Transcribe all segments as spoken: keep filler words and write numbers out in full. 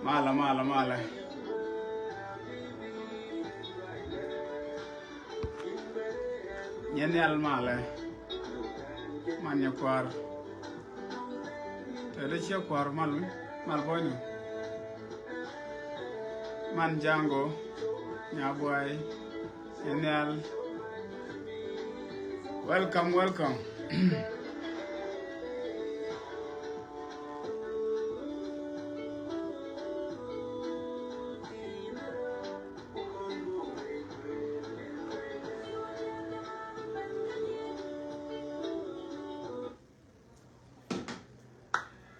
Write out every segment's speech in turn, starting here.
Malɛ, malɛ, malɛ. Nyin nhial malɛ. Man nyɛ kuar. Te dee ciɛ kuar mal, mal bɔny. Man Jango, Nyabuay, nyin nhial. Welcome, welcome.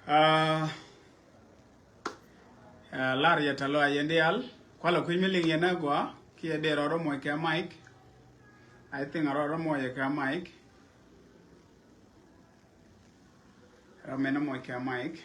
Ah, ah, lar yɛ tɛ̈th lɔaac yɛn diaal. Kualɛ kui̱ mi liŋ yɛn ɛ gɔaa kiɛ dee rɔɔdɛ moc kɛ mic. I think rɔɔdɛ moc kɛ mic. Rɔ mɛn moc kɛ mic.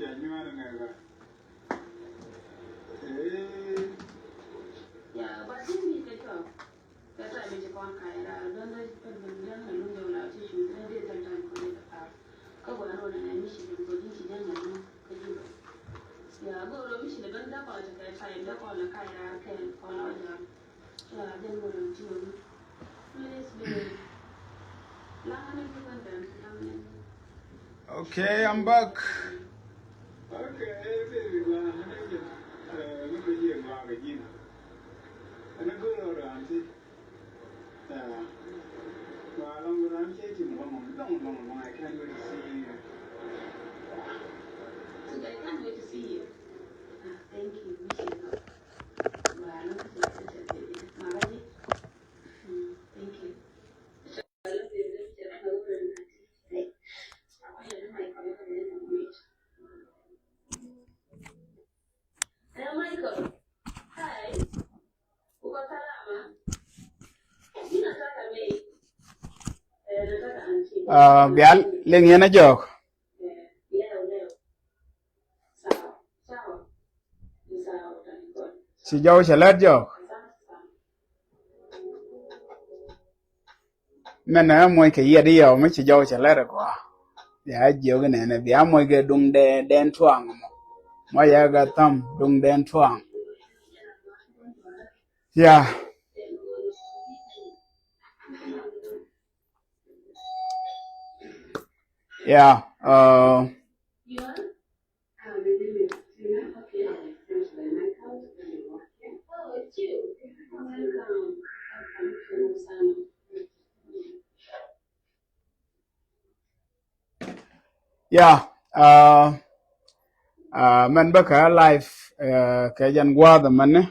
Ya, ba tin mi kɛ jɔk. Kɛ tɔy mi ci kɔn kac raar dɔn dɔn dɔn dɔn dɔn dɔn la ti cu dɔn dee dɔn dɔn kɔn dee dɔn. Kä gua̱n wä nɛ mi ci dɔn kɔn ci dɔn dɔn kä jubɛ. Ya, go̱o̱r mi ci dɔn dɔn kɔn ci kɛ tɔy dɔn kɔn la kac raar kɛ kɔn la wä jɔk. Okay, I'm back. Bia liŋ yɛn a jɔk. Ci jɔw cɛ lɛt jɔk. Mɛn ɛ muɔc kɛ yiɛt i̱ yɔw mi ci jɔw cɛ lɛt ɛ gɔaa. Bia jiök inɛnɛ bia muɔc kɛ duŋ dɛn tuaŋ mɔ. Muɔc ɛ kɛ thäm duŋ dɛn tuaŋ. Ya. Ya. Ya, mɛn bä kɛ live kɛ jɛn gua̱a̱th mɛn ni.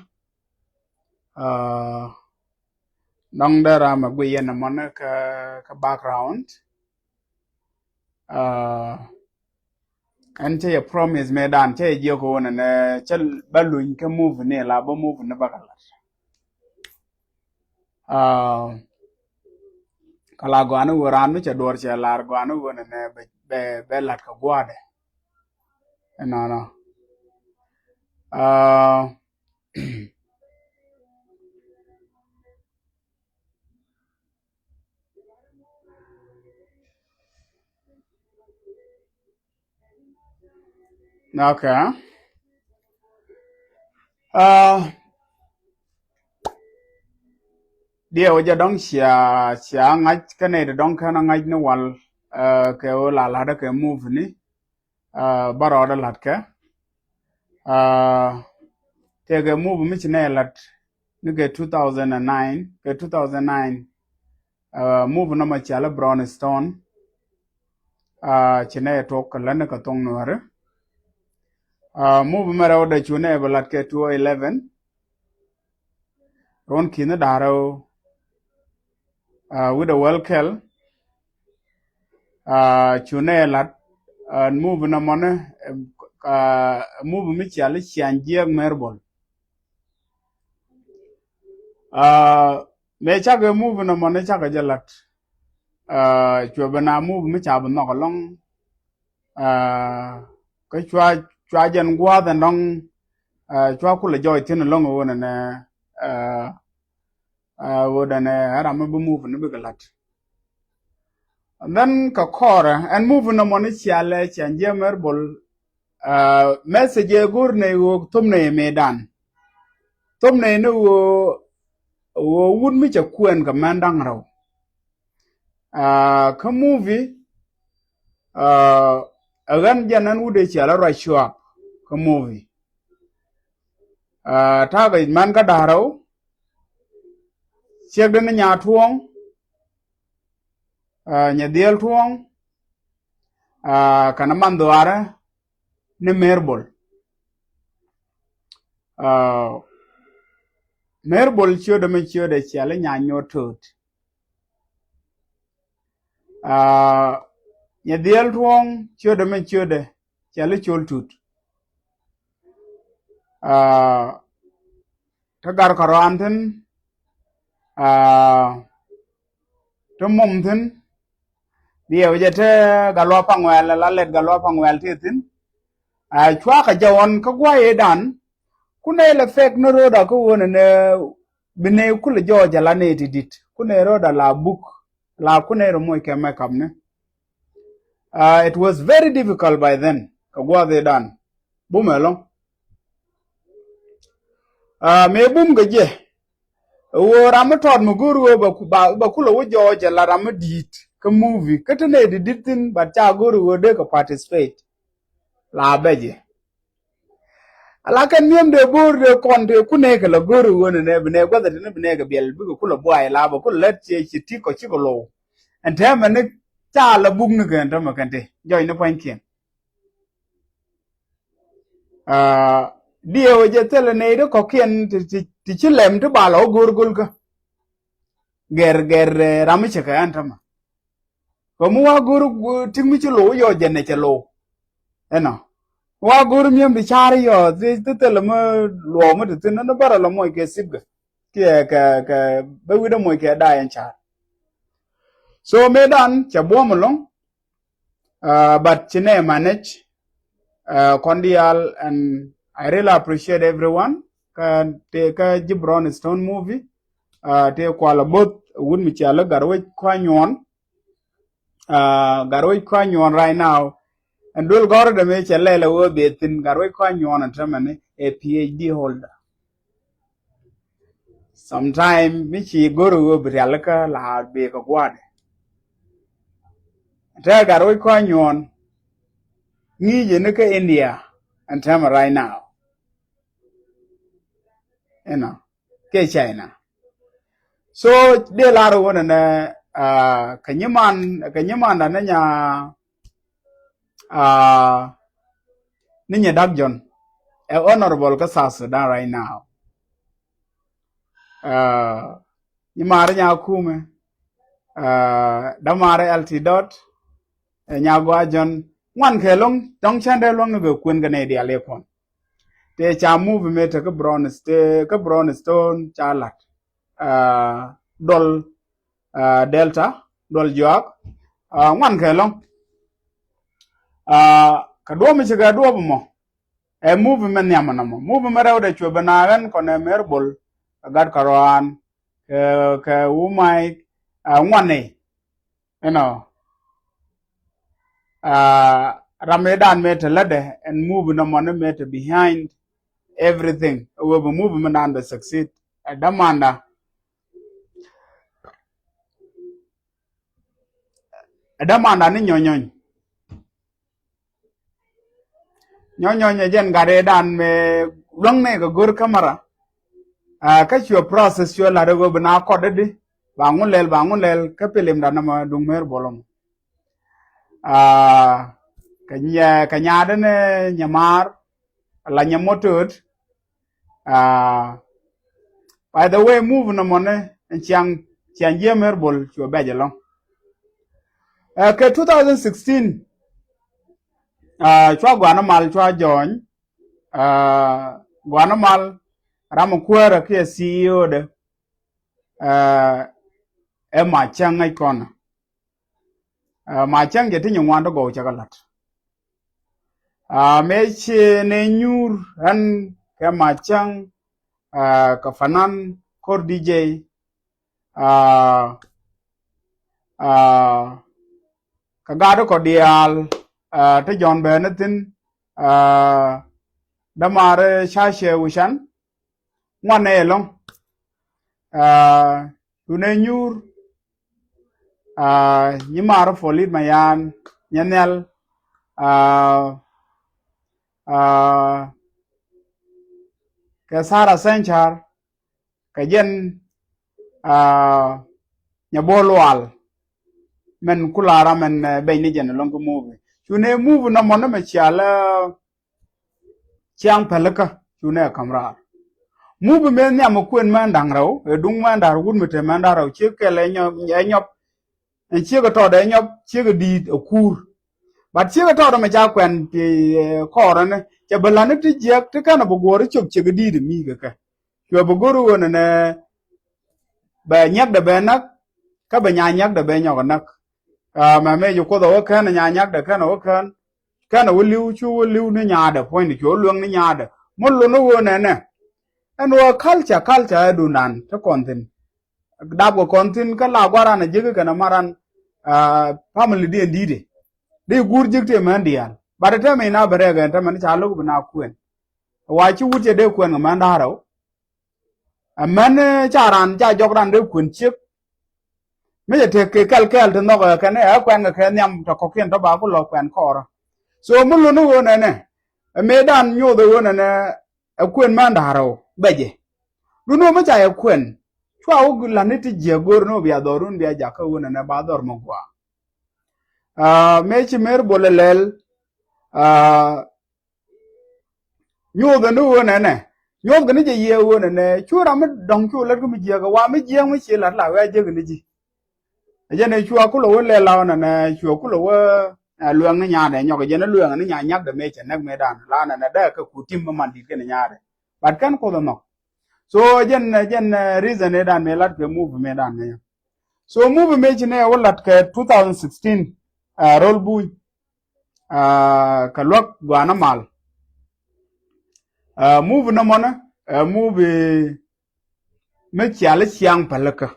Dɔŋ dee ram a gui yɛn mɔn kä kä background. Ɛn cä yɛ promise me dan cä yɛ jiɛ ko wunɛ nɛ cä ba luny kä move ni la ba move ni ba kɛ lat. Kɛ la gɔani wä ran mi cɛ duɔr cɛ lar gɔani wä nɛ nɛ bɛ bɛ lat kɛ guadɛ. Ɛnɔnɔ. Okay. Diɛ wä jɛ dɔŋ cia cia ŋa̱c kä nɛy ti dɔŋ kɛn ŋa̱c ni wal kɛ wä la ladä kɛ move ni. Bä rɔɔdä la̱tkɛ. Tëëkɛ move mi ci nɛ la̱t ni kɛ two thousand and nine kɛ two thousand nine. Move nɔmɔ cialä Brown Stone. Ci nɛ tuɔk kɛ lätni kɛ thoŋ nuɔ̱ri. Move mɛ rɛw dɛ cu nɛ bɛ la̱t kɛ two eleven. Ruɔ̱n ki̱ni da̱rä wi̱dɛ wäl kɛl. Cu nɛ lat move nɔmɔni move mi cial i̱ ciaŋ jiɛk mɛr bol. Mëë cakɛ move nɔmɔni cakɛ jɛ lat. Cuɛ bɛ na move mi ca bi nhɔk ɛlɔŋ. Kä cua cua jɛn gua̱a̱th ɛn dɔŋ. Cua kulɛ jɔɔc thi̱n ɛlɔŋ ɛ ɣöö nɛnɛ ɣöö nɛnɛ ɛ ram mi bi move ni bikɛ la̱t. And then kɛ kɔrɛ ɛn move nɔmɔ ni cialɛ cian jiɛ mɛr bol. Message ɛ go̱r nɛ ɣöö thom nɛ ɛ mëëdan. Thom nɛ ni ɣöö ɣöö wut mi cɛ kuɛn kɛ mɛn da̱ŋ rɛw. Kä movie ɛ ɣän jɛn ɛn wut ɛ cialɛ ruac cuap kä movie. Ta̱a̱ kɛ mɛn kä da̱a̱ rɛw. Ciekdɛ ni nya tuɔ̱ɔ̱ŋ. Nyɛ dhiel tuɔ̱ɔ̱ŋ. Kɛnɛ man dhuaarä ni mer bol. Mer bol ciötdɛ mi ciötdɛ ciɛl i̱ nya nyuɔ̱t tööt. Nyɛ dhiel tuɔ̱ɔ̱ŋ ciötdɛ mi ciötdɛ ciɛl i̱ col tut. Ti gar kɔrɔan thi̱n. Ti mum thi̱n. Biɛ wä jɛ te Gatluak Paŋuɛl la lɛt Gatluak Paŋuɛl ti thi̱n. Ɛ, cua kɛ jɛ ɣɔn kä guayɛ dan. Kunɛ lɛ fek ni ro̱da kä ɣöö nɛ nɛ bi nɛ kulɛ jɔɔc ala nɛ ti dit. Kunɛ ro̱da la buk la kunɛ rɔ moc kɛ mɛ kap ni. Ɛ, it was very difficult by then kɛ guayɛ dan. Bum ɛlɔŋ. Ɛ, mëë bum kɛ jɛ. Ɛ ɣöö ram mi tɔt mi go̱o̱r ɣöö ba, ba, ba kulɛ wä jɔɔc ala ram mi di̱i̱t kä movie. Kä ti nɛ ti dit thin, but ca go̱o̱r ɣöö dee kɛ participate. La bɛ jɛ. Ala kɛn nhiam dee bo̱o̱r dee kɔn tëë kunɛ kɛ la go̱o̱r ɣöö nɛ nɛ bi nɛ gua̱th tini bi nɛ kɛ biɛl bikɛ kulɛ buay la bɛ kulɛ lät ciɛ ci ti kɔ cikɛ low. Ɛn täämɛ ni ca la buk ni kɛ ɛn täämɛ kɛn ti jɔc ni pua̱nykiɛn. Ɛ, diɛw jɛ thilɛ nɛy ti kɔ̱kiɛn ti, ti, ti ci lɛm ti ba la wä go̱o̱r go̱l kä. Gɛr, gɛr, ɛ, ram mi cɛ kɛ ɛn täämɛ. Kɛ mi wa go̱o̱r, ɛ, tik mi ci low yɔ jɛ nɛ cɛ low. Ɛnɔ. Wa go̱o̱r mi̱em ti car yɔ, thi, thi thilɛ mi luɔw mi ti thin, ni bärɛ la moc kɛ sipkɛ. Kiɛ kɛ, kɛ, bä wi̱dɛ moc kɛ da̱a̱ ɛn car. So mëë dan, cɛ buɔ̱m ɛlɔ̱ŋ. Uh, but ci nɛ manage, uh, kɔn diaal, and I really appreciate everyone. Kä tëë kä ji̱ Brown Stone movie, uh, tëë kual a both wut mi cia lä Gatwec Kua̱ Nyuɔn. Uh, Gatwec Kua̱ Nyuɔn right now. Ɛn duel gɔ̱r dɛ mëë cɛ lɛl a wee bee thin Gatwec Kua̱ Nyuɔn ɛn tämɛ ni a P H D holder. Sometime mi ci go̱r ɣöö bi rialikä la bee kɛ gua̱a̱dɛ. Te Gatwec Kua̱ Nyuɔn ŋi̱i̱cɛ ni kä India ɛn täämɛ right now. Inɔ, kɛ China. So dee lar wunɛ nɛ, ah, kɛ nyiman, kɛ nyimanda ni nya, ah, ni nya Dak Jɔn. Ɛ honorable kä South Sudan right now. Ah, nyi mari nya kumɛ, ah, da mari L T dot, ɛ nya gua Jɔn. Ŋuan kɛ loŋ, dɔŋ cɛn dee luɔŋ ni kɛ kuen kɛ nɛ dial yɛ kɔn. Tëë ca movie mëë te kä Brown St-, kä Brown Stone ca lat. Ah, duɔl, ah, Delta, duɔl Juak, ah, ŋuan kɛ loŋ. Ah, kɛ duɔ̱p mi ci kɛ duɔ̱p mɔ. Ɛ movie mi nhiam nɔmɔ. Movie mi rɛw dɛ cuɛ bɛ na ɣän kɔn ɛ Mer Bol, kɛ Gat Kɛ Rɔan, kɛ, kɛ Wumay, ah, ŋuan ni. Inɔ, ah, ram mi dan mi te lätdɛ, ɛn movie nɔmɔ ni mi te behind everything. Ɛ wee bɛ movie mi dan bɛ succeed. Ɛ dämanda. Ɛ dämanda ni Nyɔnyɔny. Nyɔnyɔny ɛ jɛn gat ëë dan mëë luäŋ nɛ kɛ go̱r camera. Ah, kä cuɛ process cuɛ lat ɛ ɣöö bi na kɔt ɛ di. Ba ŋun lɛl, ba ŋun lɛl, kä pilimda nɔmɔ duŋ Mer Bol ɔmɔ. Ah, kɛ nyɛ, kɛ nyaadä ni nyɛ maar, la nyɛ motot. Ah, by the way, move nɔmɔ ni, ciaŋ, ciaŋ jiɛ Mer Bol cuɛ bɛc ɛlɔŋ. Ah, kɛ two thousand sixteen, ah, cua guanä mal cua jɔny, ah, guanä mal ram kuäärä kiɛ C E O dɛ, ah, ɛ ma cäŋ ŋäc kɔn. Ah, ma cäŋ jɛ ti nyi ŋuan ti gɔw cɛ kɛ la̱t. Ah, mëë ci ni nyuur ɣän kɛ ma cäŋ, ah, kɛ fanan ko̱r D J, ah, ah, kɛ gat kɔ diaal, ah, ti Jɔ̱ɔ̱n bɛ ni thi̱n, ah, dämaari ca cɛ wi̱can, ŋuan nɛ ɛlɔ̱ŋ. Ah, cunɛ nyuur, ah, nyi mar Polit Mayan, nyɛ nhial, ah, ah, kɛ Sara Sɛncar, kɛ jɛn, ah, nyɛ bo̱o̱ lual. Mɛn kula ram mɛn, eh, bɛny ni jɛn ɛlɔ̱ŋ kä movie. Cunɛ movie nɔmɔ ni mɛ cial, eh, ciaŋ pälikä cunɛ ɛ ka̱m raar. Mubi mëë nhiam ɛ kuën mɛn da̱ŋ rɛw, ɛ duŋ mɛn da̱r wut mi te mɛn da̱r rɛw, ciek kɛl ɛ nyɔp, ɛ nyɔp. Ɛn ciek ɛ tɔɔt ɛ nyɔp, ciek ɛ di̱i̱t ɛ kuur. But ciek ɛ tɔɔt ɛmɛ ca kuɛn ti, eh, kɔɔr ɛn, cɛ bɛ la̱t ni ti jiɛk, ti kɛn ɛ bɛ guɔ̱ɔ̱r ɛ cop ciek ɛ di̱i̱t ɛ mi̱i̱k ɛ kɛ. Cuɛ bɛ go̱r ɛ ɣöö nɛnɛ, bɛ nyiɛkdɛ bɛ näk, kä bɛ nya nyiɛkdɛ bɛ nyɔk ɛ näk. Ah, mɛ mëë ji̱ Kuoth ɛ wä kän, nya nyiɛkdɛ kän ɛ wä kän. Kɛn a wä li̱w cu wä li̱w ni nyaadɛ puɔ̱nyni cu wä lueŋ ni nyaadɛ. Mi luni ɣöö nɛnɛ ɛn ɣöö culture, culture ɛ dundan te kɔn thi̱n. Dap kɛ kɔn thi̱n kä la gua̱ran a ji̱k kɛn a maran, ah, family diɛn di̱i̱t i̱ di guur ji̱k ti mɛn diaal. Bat ɛ tɛmɛ in a ben rɛɛk ɛn tɛmɛ ni ca lo̱k bi na kuɛn. Wa ci wut cɛ dee kuɛn kɛ mɛn da̱a̱r rɛw. Ɛ mɛn, eh, ca ran ca jɔk ran dee kuɛn ciek. Mi cɛ tek kɛ kɛl kɛl ti nhɔk ɛ kɛn ɛ kuɛn kɛ kɛ nhiam tɔ kɔkiɛn tɔ ba ku lɔ kuɛn kɔɔrä. So mi luni ɣöö nɛnɛ ɛ mëëdan nyoth ɛ ɣöö nɛnɛ ɛ kuɛn mɛn da̱a̱r rɛw bɛ jɛ. Duni ɣöö mi ca yɛ kuɛn cua wä lani ti jiɛ go̱o̱r ni ɣöö bia dhɔrun bia jakä ɣöö nɛnɛ ba dhɔr mi gua. Ah, mëë ci mer bol ɛ lɛl, ah, nyothɛ ni ɣöö nɛnɛ. Nyothkɛ ni jɛ yiëë ɣöö nɛnɛ cu ram mi dɔ̱ŋ cu lät kä mi jiääk ɛ wa mi jiääk mi ci la̱t la wee a jiäk ni ji̱. Ɛ jɛn ɛ cua kulɛ wä lɛl la ɣöö nɛnɛ cua kulɛ wä, eh, luɛŋ ni nyaadɛ nyɔk ɛ jɛn ɛ luɛŋ ni nya nyakdɛ mëë cɛ näk mëëdan la nɛnɛ dee kɛ ku tim mi man di̱t kɛn nyaadɛ. Bat kɛn Kuoth ɛ nhɔk. So jɛn, jɛn, eh, reason ëëdan mëë lat kɛ move mëëdan mëë. So move mëë ci nɛ wä lat kɛ two thousand sixteen, eh, ro̱l buny. Ah, kɛ luäk gua̱a̱n amal. Ah, move nɔmɔnä, eh, move mi cial ciaŋ pälikä.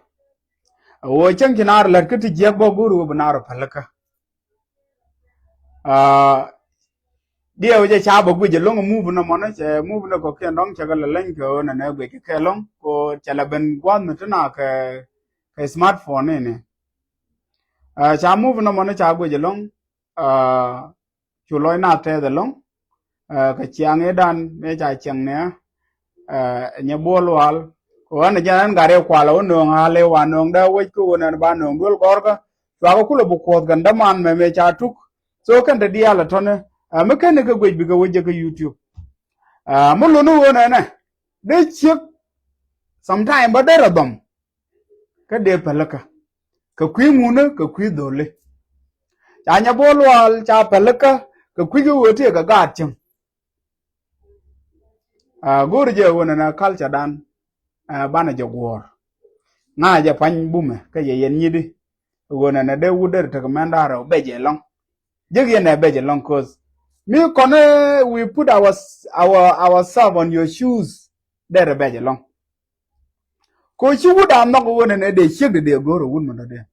A ɣöö cäŋ ci naar lät kä ti jiäk bä go̱o̱r ɣöö bi naar pälikä. Ah, diɛw jɛ ca bä guic ɛlɔ̱ŋ move nɔmɔnä cɛ move ni kɔ̱kiɛn dɔ̱ŋ cɛ kɛ lɛ leny kɛ ɣöö nɛnɛ guic kɛ kɛ ɛlɔ̱ŋ ko cɛ lɛ ben gua̱a̱th mi ti na kɛ, kɛ smartphone ini. Ah, ca move nɔmɔnä ca guic ɛlɔ̱ŋ, ah, cu lɔc na tɛth ɛlɔ̱ŋ, ah, kɛ ciaŋ ëëdan mëë ca ciaŋ nɛ, ah, nyɛ buɔl wal. Kɛ ɣän ɛ jɛn ɛn gat rɛw kual ɛ wä nööŋ ɣa̱l ëë wa nööŋ dee wec kä ɣöö nɛn ba nööŋ duel gɔ̱rkä. Cuakɛ kulɛ bi kuɔth kɛn däman mɛ mëë ca tuk. So kɛn te diaal ɛ tɔ̱nɛ, ah, mi kɛn ni kɛ guec bikɛ wec jɛ kä YouTube. Ah, mi luni ɣöö nɛnɛ dee ciek sometime bä derɛ dhɔm. Kä dee pälikä kɛ kui̱ ŋunä kɛ kui̱ dho̱li. Ca nyɛ bo̱o̱l luaal ca pälikä kɛ kui̱ ki ɣöö ti kɛ gaat cieŋ. Ah, go̱o̱ri jɛ ɣöö nɛnɛ culture dan, ah, banɛ jɛ guɔ̱ɔ̱r. Ŋa̱ jɛ pa̱ny bumɛ kä jɛ yɛn nyit i̱ ɣöö nɛnɛ dee wut der tekɛ mɛn da̱a̱r rɛw bɛ jɛ lɔ̱ŋ. Jek yɛn ɛ bɛ jɛ lɔ̱ŋ cause mi kɔn, eh, we put our, our, ourselves on your shoes. Derɛ bɛ jɛ lɔ̱ŋ. Ko ci wut a nhɔk ɣöö nɛnɛ dee ciek dee dee go̱o̱r ɛ wut mi dɔ̱diɛn.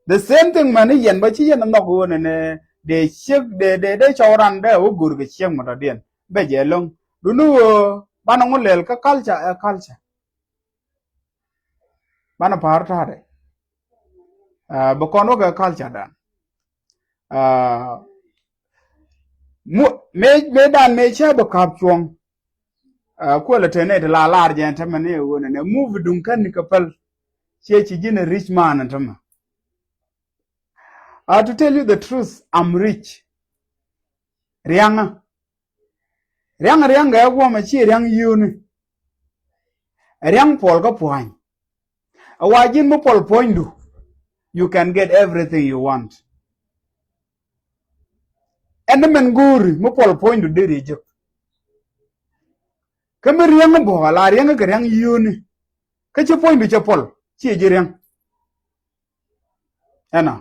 The same thing mɛn i̱ yɛn bä ci yɛn nhɔk ɣöö nɛnɛ dee ciek dee dee dee cɔw ran dee wä go̱o̱r kɛ ciek mi dɔ̱diɛn. Bɛ jɛ lɔ̱ŋ. Duni ɣöö banɛ ŋu lɛl kä culture ɛ culture. Banɛ pa̱a̱r ta̱a̱dɛ. Ah, bɛ kɔn wä kɛ culture dan. Ah, mu mëë mëë dan mëë cä bɛ ka̱p cuɔ̱ŋ. Ah, kuɛlɛ te nɛy ti la lar jɛ ɛn tämɛ ni ɛ ɣöö nɛnɛ move duŋ kän ni kɛ päl. Ciɛ ci ji̱n a rich man ɛn tämɛ. Ah, to tell you the truth, I'm rich. Riaŋä. Riaŋ, riaŋ gɛ guɔmɛ ci riaŋ yio̱ni. Riaŋ puɔl kä pua̱ny. A wa ji̱n mi puɔl puɔ̱nydu, you can get everything you want. Ɛn ni mɛn go̱o̱ri mi puɔl puɔ̱nydu deri jek. Kä mi riäŋ bä a la riäŋ kɛ riäŋ yio̱ni. Kä ci puɔ̱nydu cɛ puɔl ci ji̱ riäŋ. Ɛnɔ.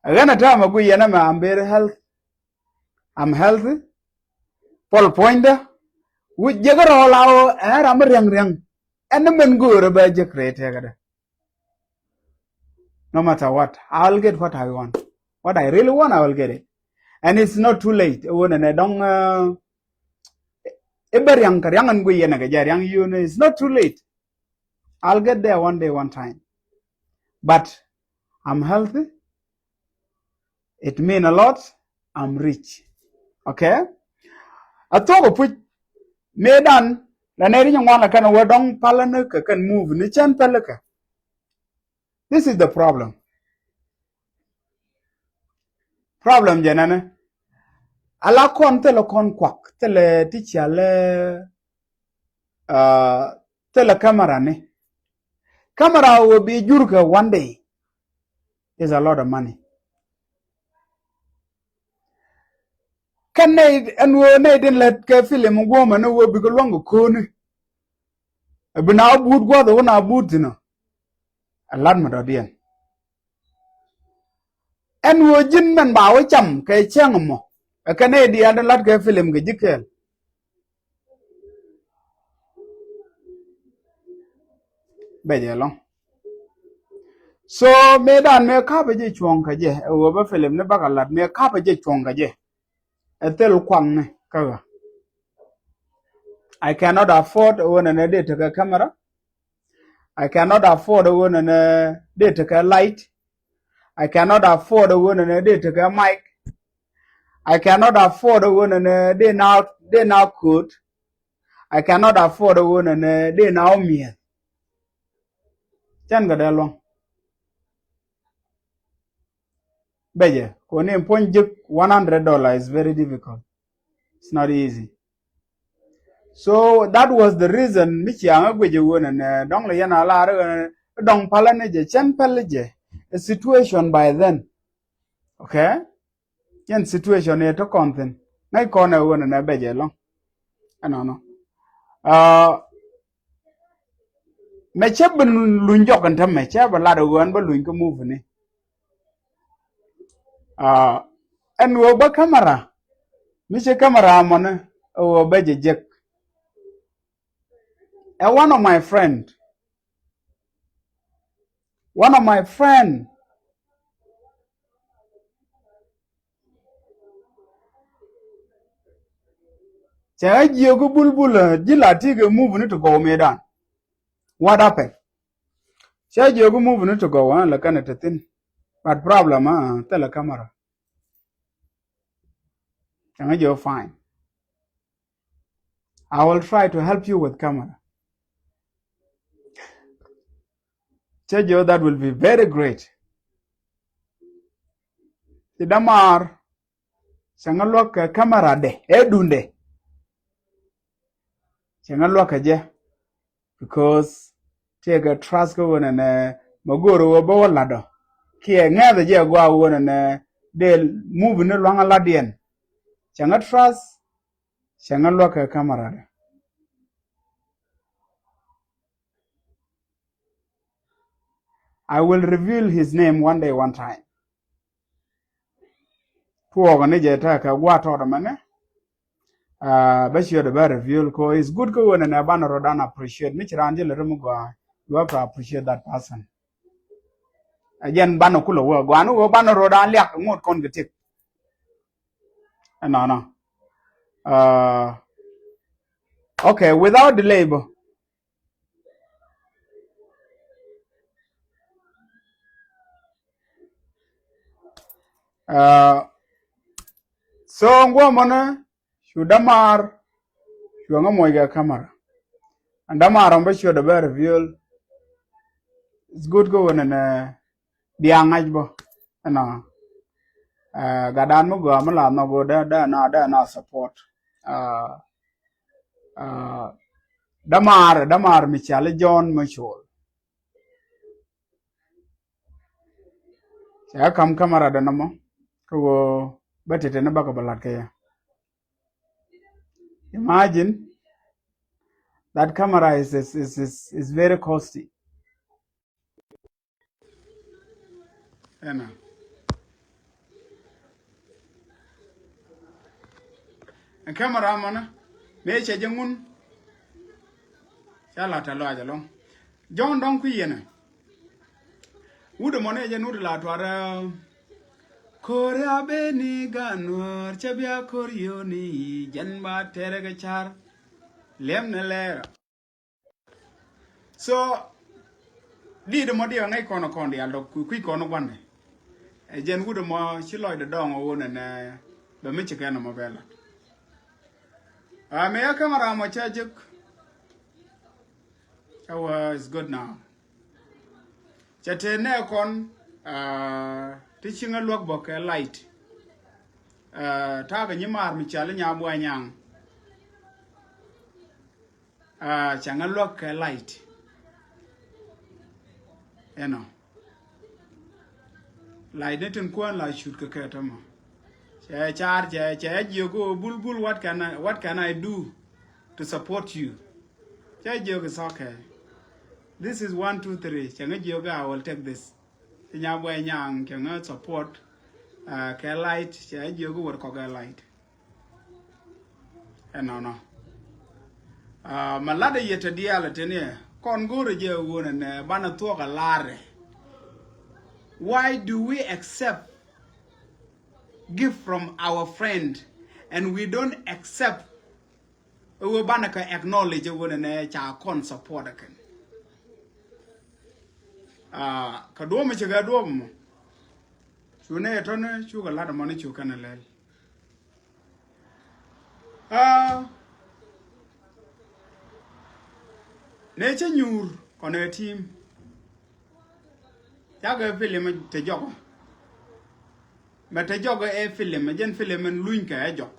Ɣän a täämɛ gui yɛn ɛmɛ I'm very healthy. I'm healthy. Puɔl puɔ̱nydä. Wi̱c jek rɔɔl a ɣöö ɛn ram mi riäŋ riäŋ. Ɛn ni mɛn göörä bɛ jek rɛy tëkädä. No matter what, I will get what I want. What I really want, I will get it. And it's not too late. Ɛ ɣöö nɛnɛ dɔ̱ŋ, uh, i̱ bä riaŋ kɛ riaŋ ɛn guiy yɛn ɛ kɛ jɛ riaŋ yio̱o̱ni. It's not too late. I'll get there one day, one time. But I'm healthy. It mean a lot. I'm rich. Okay? A thok a puc. Mëëdan la nɛy ri nyɛ ŋuan la kɛn a wä dɔ̱ŋ palä ni kɛ kɛn move ni cɛn pälä kɛ. This is the problem. Problem jɛ nɛnɛ. Ala kɔn thilɛ kɔn kuak, thilɛ ti cialɛ, uh, thilɛ camera ni. Camera wä bi jur kɛ one day is a lot of money. Kɛn nɛy ɛn wä nɛy tin lät kɛ film guɔmɛ ni wä bikɛ luäŋ kɛ ko̱ni. Ɛ bi na wä buut gua̱th wä na buut thi̱n ɔ. Ɛ lat mi dɔ̱diɛn. Ɛn ɣöö ji̱n mɛn ba wä cam kɛ cäŋ mɔ. Ɛ kɛn ɛ diaal tin lat kɛ film kɛ ji̱ kɛɛl. Bɛ jɛ lɔŋ. So mëëdan mëë kapɛ jɛ cuɔ̱ŋ kɛ jɛ ɛ ɣöö bä film ni bakɛ lat mëë kapɛ jɛ cuɔ̱ŋ kɛ jɛ. Ɛ thil kuaŋni kä ɣä. I cannot afford ɣöö nɛnɛ dee tekɛ camera. I cannot afford ɣöö nɛnɛ dee tekɛ light. I cannot afford ɣöö nɛnɛ dee tekɛ mic. I cannot afford ɣöö nɛnɛ dee na, dee na coat. I cannot afford ɣöö nɛnɛ dee na omieth. Cɛn kɛ dee luɔ̱ŋ. Bɛ jɛ kɔn in puɔ̱ny ji̱k one hundred dollar is very difficult. It's not easy. So that was the reason mi ciaŋ a guic a ɣöö nɛnɛ dɔ̱ŋ lɛ yɛn a lar ɣöö dɔ̱ŋ palä ni jɛ cɛn päl jɛ. A situation by then. Okay? Yɛn situation yɛ ti kɔn thin ŋäc kɔn ɛ ɣöö nɛnɛ bɛ jɛ lɔ̱ŋ. Ɛnɔnɔ. Mɛ cɛ bi luny jɔk in tämɛ cɛ bi lat ɛ ɣöö ɛn bä luny kä movie ni. Ɛn ɣöö bä camera mi ci camera mɔni ɛ ɣöö bä jɛ jek. Ɛ one of my friend. One of my friend. Cɛ ɣä jiök i̱ bulbul ji̱ la ti kɛ movie ni ti gɔw mëëdan. What happened? Cɛ jiök i̱ movie ni ti gɔw ɣän lɛ kɛn ɛ te thi̱n. But problem ɣä thilɛ camera. Cɛ ɣä jiök fine. I will try to help you with camera. Cɛ jiök that will be very great. Ti dämaar cɛ ɣä luäk kɛ camera dɛ ɛ dundɛ. Cɛ ɣä luäk kɛ jɛ. Because tiɛ kɛ trust kä ɣöö nɛnɛ mɛ go̱o̱r ɣöö bä wä latdɔ kiɛ ŋɛth jɛ gɔaa ɣöö nɛnɛ dee movie ni luaŋ a latdiɛn. Cɛ ɣä trust cɛ ɣä luäk kɛ camera dɛ. I will reveal his name one day, one time. Tuɔɔk ni jɛ tekɛ gua̱a̱ tɔɔt ɛmɛnɛ. Bä ciöt ɛ bä reveal ko is good kä ɣöö nɛnɛ banɛ rot an appreciate mi ci raan ji̱ lɛ ri mi gɔaa. You have to appreciate that person. Ɛ jɛn banɛ kulɛ wä gɔaa ni ɣöö banɛ rot an liak ŋot kɔn kɛ tik. Ɛnɔnɔ. Okay, without delay bä. So ŋuɔmɔnɛ cu dämaar cuɛ ŋä muɔc kɛ camera. Ɛn dämaar ɔm bä ciöt ɛ bä reveal. It's good kä ɣöö nɛnɛ bia ŋa̱c bä. Ɛnɔ. Gatdan mi gɔaa mi la nhɔk ɣöö dee dee na dee na support. Dämaar dämaar mi cali John mi col. Cɛ kam camera dɛ nɔmɔ kä ɣöö bä tete ni bäkɛ bä lat kɛ yɛ. Imagine that camera is, is, is, is, is very costly. Ɛnɔ. Ɛn camera mɔnä mëë cɛ jɛ ŋun. Ca la tɛ lɔac ɛlɔŋ. Jɔ̱ɔ̱n dɔ̱ŋ kui̱ yɛnɛ. Wut ɛmɔ ni ɛ jɛn wut la tuarɛ. Ko̱ri a beni gan nuäär cɛ bia ko̱r yoni jɛn ba tɛrɛ kɛ car. Liɛm ni lɛɛrä. So dit ɛmɔ diɛ ŋäc kɔn kɔn dial dɔk kui̱ kɔn gua̱ndɛ. Ɛ jɛn wut ɛmɔ ci lɔcdɛ dɔŋ ɣöö nɛnɛ bɛ mi ci kɛn ɛmɔ bɛ lat. Mëë ya camera mɔ cä jek. Cä wä is good now. Cɛ tëë nɛ kɔn ti ci ŋä luäk bä kɛ light. Ta̱a̱ kɛ nyi maar mi cali nya buay nyaŋ. Cɛ ŋä luäk kɛ light. Ɛnɔ. Light ni tin kuäär la cut kɛ kɛ tämɔ. Cɛ car cɛ cɛ jiök ɣöö bulbul, what can I, what can I do to support you? Cɛ jiök is okay. This is one, two, three. Cɛ ŋä jiök I will take this. Ci nya buay nyaŋ cɛ ŋä support. Aa, kɛ light, cɛ jiök wär kɔkɛ light. Ɛnɔnɔ. Aa, mɛ latdɛ yɛ te diaal tini ɛ kɔn go̱o̱rɛ jɛ ɣöö nɛ nɛ banɛ thuɔ̱k a laarɛ. Why do we accept gift from our friend and we don't accept ɛ ɣöö banɛ kɛ acknowledge ɛ ɣöö nɛ nɛ ca kɔn support ɛ kɛn? Aa, kɛ duɔ̱ɔ̱p mi cɛ kɛ duɔ̱ɔ̱p mɔ. Cu nɛ tɔ̱ni cu kɛ lat ɛmɔni cu kɛn ɛ lɛl. Aa, nɛ cä nyuur kɔnɛ ti̱i̱m. Cakɛ film te jɔk. Mɛ te jɔk ɛ film, ɛ jɛn film ɛn luny kɛ ɛ jɔk.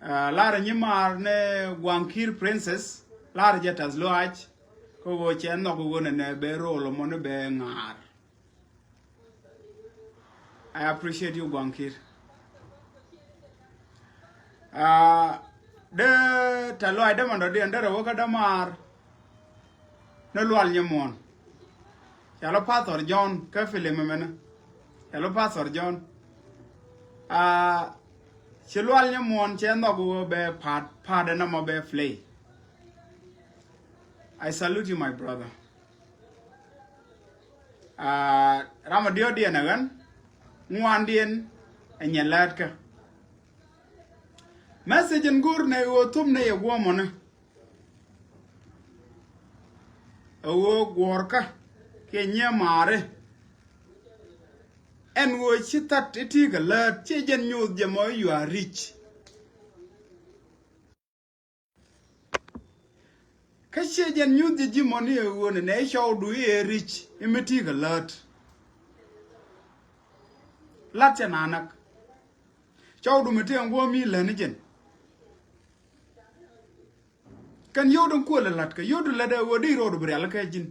Aa, lar nyi maar ni Guaŋ Kiir Princess, lar jɛ tath luaac. Kä ɣöö cɛ nhɔk ɣöö nɛ nɛ bɛ rol mɔ ni bɛ ŋaar. I appreciate you, Guaŋ Kiir. Aa, dee tɛ luaac dämandɔdiɛn derɛ wä kä dämaar ni Lual Nyamuɔn. Cɛ lɔ Pastor John kä film ɛmɛnɛ. Cɛ lɔ Pastor John. Aa, ci Lual Nyamuɔn cɛ nhɔk wä bɛ pa̱a̱t, pa̱a̱t ɛn ɛmɔ bɛ play. I salute you, my brother. Aa, ram a diɔt diɛn ɛ ɣän, ŋuan diɛn ɛ nyɛ lätkä. Message in go̱o̱r nɛ ɣöö thop nɛ yɛ guɔ̱mɔni. Ɛ ɣöö guɔ̱ɔ̱rkä kiɛ nyiee maari. Ɛn ɣöö ci that i̱ ti̱i̱ kɛ läät, ciɛ jɛn nyoth jɛ mɔ, you are rich. Kä ciɛ jɛn nyuth jɛ ji̱ mɔni ɛ ɣöö nɛ nɛ cɔwdu i̱ ɛ rich i̱ mi ti̱i̱ kɛ läät. Lat cɛ nanak. Cɔwdu mi tëë ŋuɔ̱ɔ̱m i̱ läni jɛn. Kɛn yio̱wdu kuɔl ɛ la̱t kɛ yio̱wdu la̱t ɛ ɣöö dee rɔɔdu bi rial kɛ ji̱n.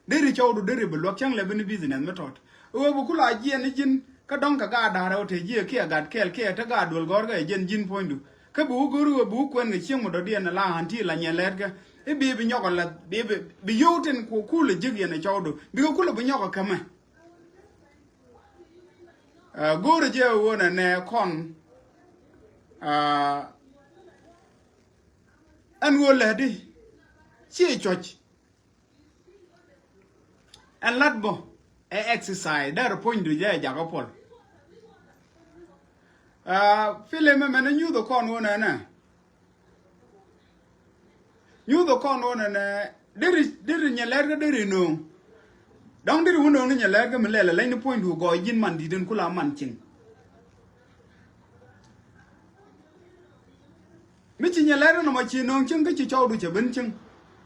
Deri cɔwdu deri bi luäk cäŋ lɛ bi ni business mi tɔt. Ɣöö bi kula jiɛn ni ji̱n kä dɔ̱ŋ kɛ gaat da̱rɛ wä te jiɛ kiɛ gat kɛɛl kiɛ te gaat duel gɔ̱rkɛ ɛ jiɛn ji̱n puɔ̱nydu. Kä bi wä go̱ri ɣöö bi wä kuɛn kɛ cieŋ mi dɔ̱diɛn ni la a̱n ti la nyɛ lɛɛtkɛ. I̱ bi bi nyɔk ɛ lath bi bi bi yio̱w tin ku kul ɛ ji̱k yɛn ɛ cɔwdu bikɛ kul ɛ bi nyɔk ɛ kämɛ. Ɛ go̱o̱rɛ jɛ ɣöö nɛ nɛ kɔn. Ɛ ɛn ɣöö lɛ̱t di ciɛ cuɔ̱c. Ɛn lat bä ɛ exercise dɛr puɔ̱nydu jɛ jakä puɔl. Aa, film ɛmɛn nyuth kɔn wä nɛnɛ. Nyuth kɔn wä nɛnɛ deri deri nyɛ lɛr kä deri no̱o̱ŋ. Dɔ̱ŋ deri wä no̱o̱ŋ ni nyɛ lɛr kä mi lɛl ɛ lɛny ni puɔ̱nydu gɔɔy ji̱n man di̱t in kula man cieŋ. Mi ci nyɛ lɛr nɔmɔ ci no̱o̱ŋ cieŋ kä ci cɔwdu cɛ ben cieŋ.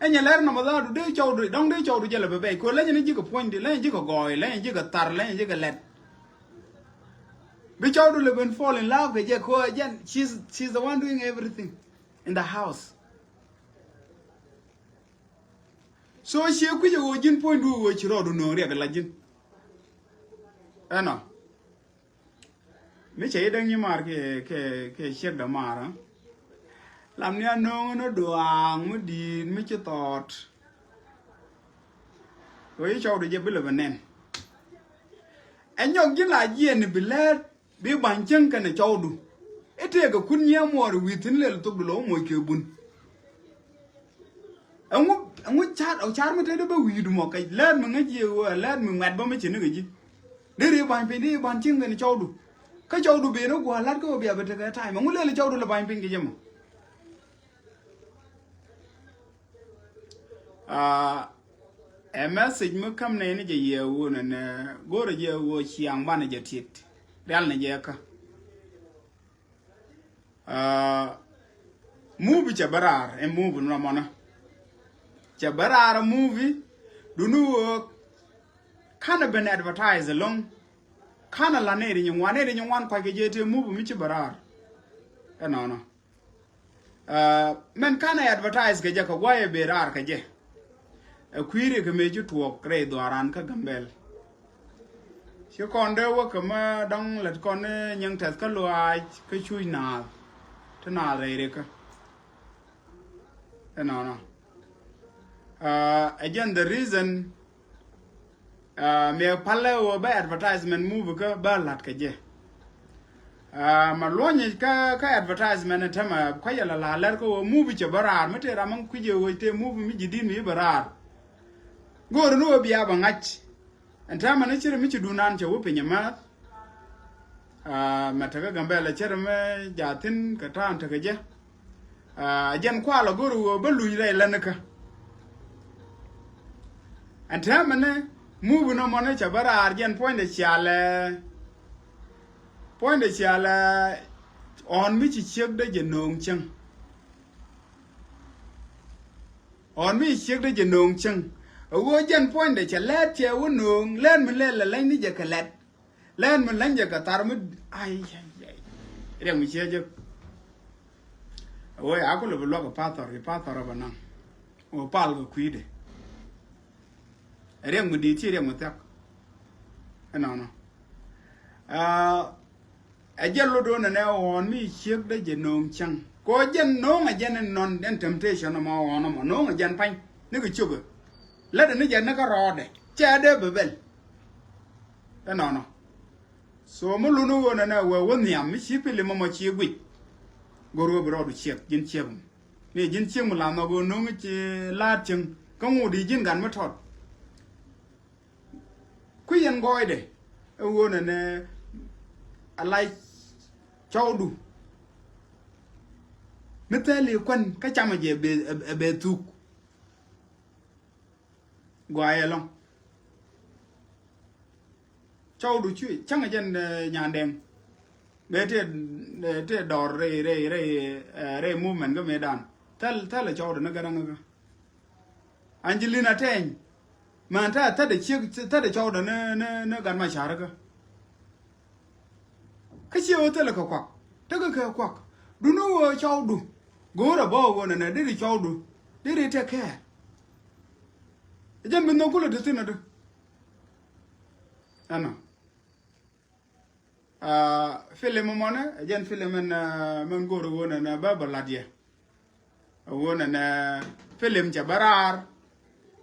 Ɛ nyɛ lɛr nɔmɔ dhaadu dee cɔwdu dɔ̱ŋ dee cɔwdu jɛ lɛ bɛ bɛy kɛ lɛny ni ji̱ kɛ puɔ̱nydi lɛny ji̱ kɛ gɔɔy lɛny ji̱ kɛ thar lɛny ji̱ kɛ lɛt. Bi cɔwdu lɛ ben fall in love kɛ jɛ kɛ jɛn she's she's the one doing everything in the house. So ciɛ kui̱c ɛ ɣöö ji̱n puɔ̱nydu ɛ ɣöö ci rɔɔdu no̱o̱ŋ riɛk ɛ la ji̱n. Ɛnɔ. Mi cɛ yi däŋ nyi maar kiɛ kiɛ kiɛ ciek dämaar. Lam ni a no̱o̱ŋ ni duaaŋ mi di̱i̱t mi ci thɔɔt. Kɛ yi cɔwdu jɛ bi lɛ bɛ nɛn. Ɛ nyɔk ji̱ la jiɛn ni bi lɛɛt bi ba̱ny cieŋ kɛnɛ cɔwdu. I̱ tëëkɛ kun nyiee muɔɔr wi̱i̱ thi̱n lɛl thokdu lɔ wä moc kɛ bun. Ɛŋu ɛŋu car ɔ car mi te dee bä wi̱i̱du mɔ kɛ lɛɛt mi ŋäc jiɛ ɣöö ɛ lɛɛt mi ŋuɛt bä mi ci ni kɛ ji̱. Deri ba̱ny piny deri ba̱ny cieŋ kɛn cɔwdu. Kä cɔwdu ben ni gua̱a̱r la̱t kä ɣöö bia bi tekɛ ta̱a̱ mɛ ŋu lɛl cɔwdu lɛ ba̱ny piny kɛ jɛ mɔ. Aa, ɛ message mi käm nɛy ni jɛ yɛ ɣöö nɛ nɛ go̱rɛ jɛ ɣöö ciaŋ banɛ jɛ tiet rial ni jɛ kä. Aa, movie cɛ bä raar ɛ movie ni rɔmɔnä. Cɛ bä raar ɛ movie duni ɣöö kanɛ ben advertise ɛlɔ̱ŋ. Kanɛ la nɛy ri nyi ŋuan nɛy ri nyi ŋuan kuackɛ jɛ tëë movie mi ci bä raar. Ɛnɔnɔ. Aa, mɛn kanɛ advertise kɛ jɛ kɛ guayɛ ben raar kɛ jɛ. Ɛ kui̱ri kɛ mëë ci tuɔɔk rɛy dhuaaran kä Gambɛl. Ci kɔn dee wä kɛ mä dɔ̱ŋ lät kɔn ni nyiŋ tɛth kä luaac kä cuc naath. Ti naath rɛy rikä. Ɛnɔnɔ. Aa, ɛ jɛn the reason Aa, mëë palɛ ɣöö bä advertisement movie kä bä la̱t kɛ jɛ. Aa, ma luɔ̱nyɛ kä, kä advertisement tämɛ kua̱cɛ la la̱r lɛr kä ɣöö movie cɛ bä raar mi tëë ram mi kui̱cɛ ɣöö tëë movie mi ji̱ di̱t mi bä raar. Go̱o̱r ni ɣöö bia bä ŋa̱c. Ɛn tämɛ ni cir mi ci dunan cɛ wä piny ɛ määth. Aa, mɛ tekä Gambɛla cir mi jathin kɛ ta̱a̱n tekɛ jɛ. Aa, jɛn kualɛ go̱r ɣöö bä luny rɛy länikä. Ɛn täämɛ ni mubi nɔmɔ ni cɛ bä raar jɛn puɔ̱nydɛ cialɛ. Puɔ̱nydɛ cialɛ ɣɔ̱n mi ci ciekdä jɛ nööŋ cäŋ. Ɣɔ̱n mi ci ciekdä jɛ nööŋ cäŋ. Ɛ ɣöö jɛn puɔ̱nydɛ cɛ lɛt cɛ wä nööŋ lɛn mi lɛl lɛ lɛny ni jɛ kɛ lɛt. Lɛn mi lɛny jɛ kɛ thar mi, ai, ai, ai. Riɛk mi ciɛ jek. Wee a kulɛ bi luak ɛ pathɔr, ɛ pathɔr ɛ bɛ naŋ. Wee pal kɛ kui̱dɛ. Ɛ riɛk mi di̱i̱t ci riɛk mi thiak. Ɛnɔnɔ. Aa, ɛ jɛn lot wä nɛnɛ ɣɔ̱ɔ̱n mi ciekdä jɛ nööŋ cäŋ. Kɛ ɣöö jɛn nööŋ ɛ jɛn ɛn nɔn ɛn temptation ɛmɔ ɣɔ̱ɔ̱n ɛmɔ. Nööŋ ɛ jɛn pa̱ny. Ni kɛ ciökɛ. Lätdɛ ni jɛ ni kä rɔɔdɛ. Cɛ dee bɛ bɛl. Ɛnɔnɔ. So mi luni ɣöö nɛnɛ wee wä nhiam mi ci pilim ɛmɔ ci guic. Go̱r ɣöö bi rɔɔdu ciek, ji̱n ciek mi. Ni ji̱n ciek mi la nhɔk ɣöö no̱ŋ ci la̱a̱t cieŋ. Kä ŋot i̱ ji̱n gat mi tɔt. Kui̱ yɛn gɔɔydɛ. Ɛ ɣöö nɛnɛ a lac cɔwdu. Mi thɛl i̱ kuän kä camɛ jɛ ɛ bɛ, ɛ bɛ thuk. Gɔaa ɛlɔ̱ŋ. Cɔwdu cuɛ cäŋ jɛn, eh, nyandɛŋ. Bɛ tëë, eh, tëë dɔɔr rɛy, rɛy, rɛy, eh, rɛy movement kä mëëdan. Thäl, thäl cɔwdu ni gäräŋ kä. Angelina Teny. Män thädɛ ciek, thädɛ cɔwdu ni, ni, ni gat ma ca̱r kä. Kä ciɛ ɣöö thilɛ kɛ kuak. Tekɛ kɛ kuak. Duŋni ɣöö cɔwdu. Go̱o̱rɛ bä ɣöö nɛnɛ deri cɔwdu. Deri tɛk kɛɛr. Ɛ jɛn bi nhök kulɛ te thi̱n adu. Ɛnɔ. Aa, filim mɔnɛ, ɛ jɛn filim ɛn, aa, mɛn go̱o̱rɛ ɣöö nɛnɛ bä bä la̱t yɛ. Ɣöö nɛnɛ filim cɛ bä raar.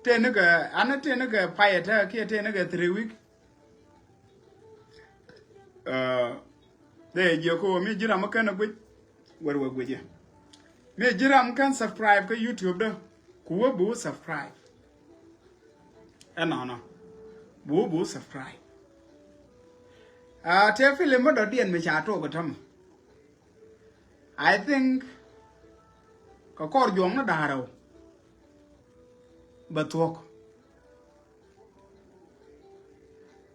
Tëë ni kɛ, an tëë ni kɛ payɛ tä kiɛ tëë ni kɛ three week. Aa, dee jiök kä ɣöö mi ji̱ ram mi kɛn a guic. Wɛr wɛ guic ɛ. Mi ji̱ ram kɛn subscribe kä YouTube dä. Ku wä bi wä subscribe. Ɛnɔnɔ. Bi wä bi wä subscribe. Aa, tëë filim mi dɔ̱diɛn mi ca tuɔk ɛ tämɛ. I think kɛ kɔr juɔ̱ŋ ni da̱ŋ rɛw bɛ thuɔ̱k.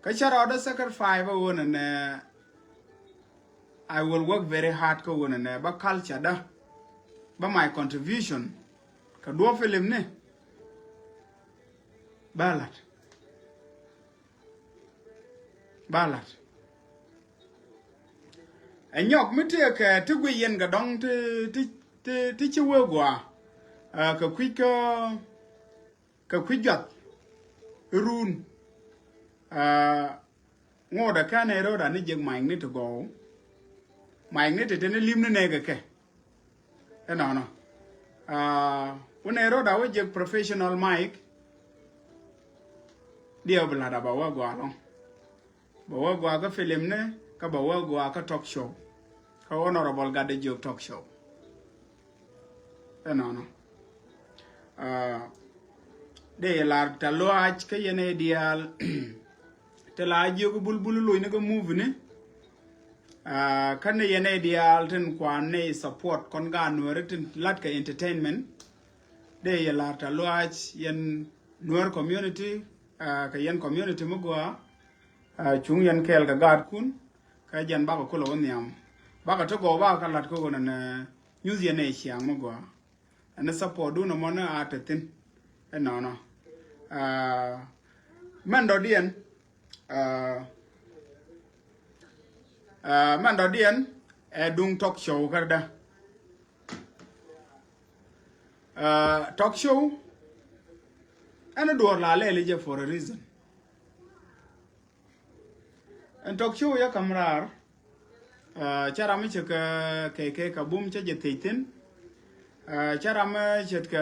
Kä cä rɔɔdä sacrifice bä ɣöö nɛnɛ, I will work very hard kä ɣöö nɛnɛ bä culture dä, bä my contribution kɛ duɔ̱ɔ̱p filim ni bä la̱t. Bä la̱t. Ɛ nyɔk mi tëëkɛ ti guic yɛn kɛ dɔ̱ŋ ti, ti, ti, ti ci wee gua̱a̱. Aa, kɛ kui̱ kä, kɛ kui̱ juath. Run. Aa, ŋotdɛ kɛn ɛ ro̱o̱dan ni jek mic ni ti gɔw. Mic ni ti te ni lim ni nɛɛkɛ kɛ. Ɛnɔnɔ. Aa, wunɛ ro̱o̱da wä jek professional mic. Diɛw bi la̱t a ba wä gɔaa lɔ̱ŋ. Ba wä gɔaa kä filim ni, kä ba wä gɔaa kä talk show. Kä Honorable Gatde Jiök talk show. Ɛnɔnɔ. Aa, dee yɛ lar tɛ luaac kä yɛn ɛ diaal. Tɛ la jiök bulbul loc ni kä movie ni. Aa, kä ni yɛn ɛ diaal tin kuan ni support kɔn gaat Nuääri tin lat kɛ entertainment. Dee yɛ lar tɛ luaac yɛn Nuäär community, aa, kɛ yɛn community mi gɔaa. Aa, cuŋ yɛn kɛɛl kɛ gaatkun. Kä jɛn bakɔ kulɛ wä nhiam. Bakɔ ti gɔw bakɔ kä lat kä ɣöö nɛnɛ nyuth yɛn ɛ ciaŋ mi gɔaa. Ɛn support dun ɛmɔ ni a te thi̱n. Ɛnɔnɔ. Aa, mɛn dɔ̱diɛn. Aa, aa, mɛn dɔ̱diɛn ɛ duŋ talk show kädä. Aa, talk show ɛn duɔ̱ɔ̱r la lɛɛli jɛ for a reason. Ɛn talk show yɛ kam raar. Aa, cä ram mi ce̱tkɛ kɛ, kɛ, kɛ bum cä jɛ thiec thi̱n. Aa, cä ram mi ce̱tkɛ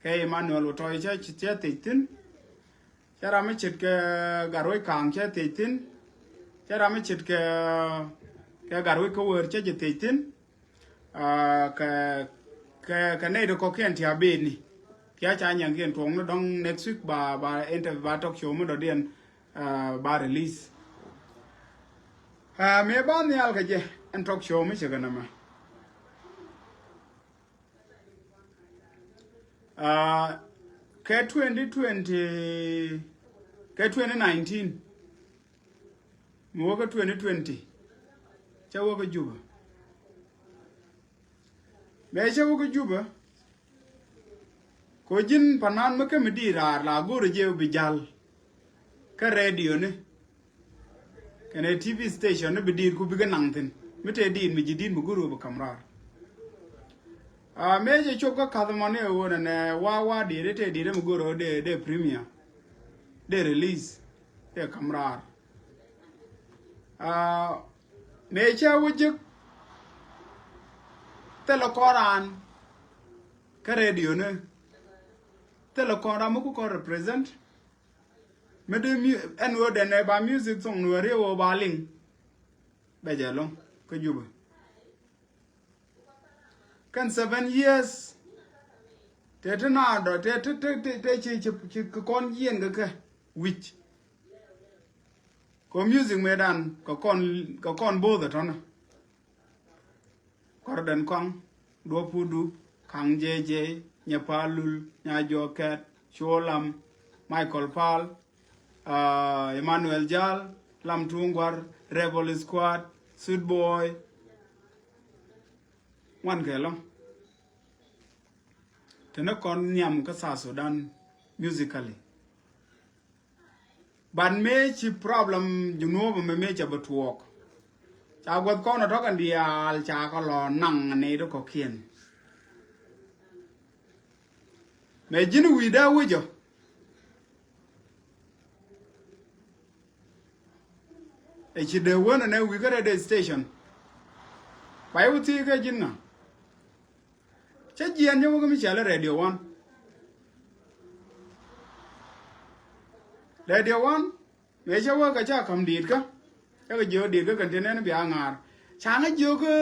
kɛ Emmanuel Otoi cä, cä thiec thi̱n. Cä ram mi ce̱tkɛ Gatwec Ka̱a̱ŋ cä thiec thi̱n. Cä ram mi ce̱tkɛ, kɛ Gatwec Kä Wäär cä jɛ thiec thi̱n. Ah, kɛ, kɛ, kɛ nɛy ti kɔ̱kiɛn ti a beni. Kiɛ ca nyiɛŋkiɛn tuɔɔkni dɔ̱ŋ next week ba, ba interview, ba talk show mi dɔ̱diɛn, ah, ba release. Ah, mëë ba nhial kɛ jɛ ɛn talk show mi cɛ kɛ nɛmɛ. Ah, kɛ twenty twenty, kɛ twenty nineteen. Mi wä kä twenty twenty. Cä wä kä Jubɛ. Mëë cä wä kä Jubɛ, kɛ ɣöö ji̱n panan mi kä mi di̱i̱t raar la go̱o̱rä jɛ bi jal kä radio ni kɛnɛ T V station ni bi di̱i̱t ku bikɛ naŋ thi̱n. Mi tëë di̱i̱t mi ji̱ di̱i̱t mi go̱o̱rä bi ka̱m raar. Ah, mëë cɛ cop kä ka̱th mɔni ɛ ɣöö nɛnɛ wa wa di̱i̱t tëë di̱i̱t mi go̱o̱rä dee, dee premier, dee release, dee ka̱m raar. Ah, mëë cä wä jek, thilɛ kɔn raan kä radio ni, thilɛ kɔn raan mi ku kɔn represent. Mi dee mu-, ɛn ɣöö dɛn ɛ ba music thoŋ Nuääri ɣöö ba liŋ. Bɛ jɛ lo̱ŋ kä Jubɛ. Kɛn seven years. Tëë ti naadɔ, tëë ti, tëë, tëë, tëë ci, ci, ci kɔn yiɛn kɛ kɛ wi̱c. Kɛ music mëëdan kɛ kɔn, kɛ kɔn bo̱o̱th ɛ tɔ̱nä. Kɔr Dɛn Kɔaŋ, Duɔp Pudu, Kaŋ J J, Nyɛ Palul, Nya Juɔk Kɛt, Cuɔ Lam, Michael Paul, ah, Emmanuel Jal, Lam Tuŋ Guar, Rebel Squad, Sweet Boy. Ŋuan kɛ lɔ. Te ni kɔn nhiam kä South Sudan musically. But mëë ci problem Junub ɛmɛ mëë cɛ bi tuɔɔk. Ca guɔth kɔn ɛ tɔ̱ kɛn diaal ca kɛ lɔ naŋ ni ti kɔ̱kiɛn. Mëë ji̱n wi̱i̱ dee wi̱cɔ. Ɛ ci dee wänɛ nɛ wi̱i̱ kä radio station. Ba i̱ wä thiec kä ji̱n ŋa? Cä jiɛɛn cä wä kä mi cɔal i̱ Radio One. Radio One, mëë cä wä kä ca ka̱m di̱i̱t kä. Cä kɛ jiök di̱i̱t kä kɛn ti nɛn bia ŋa̱a̱r. Ca ŋä jiök kä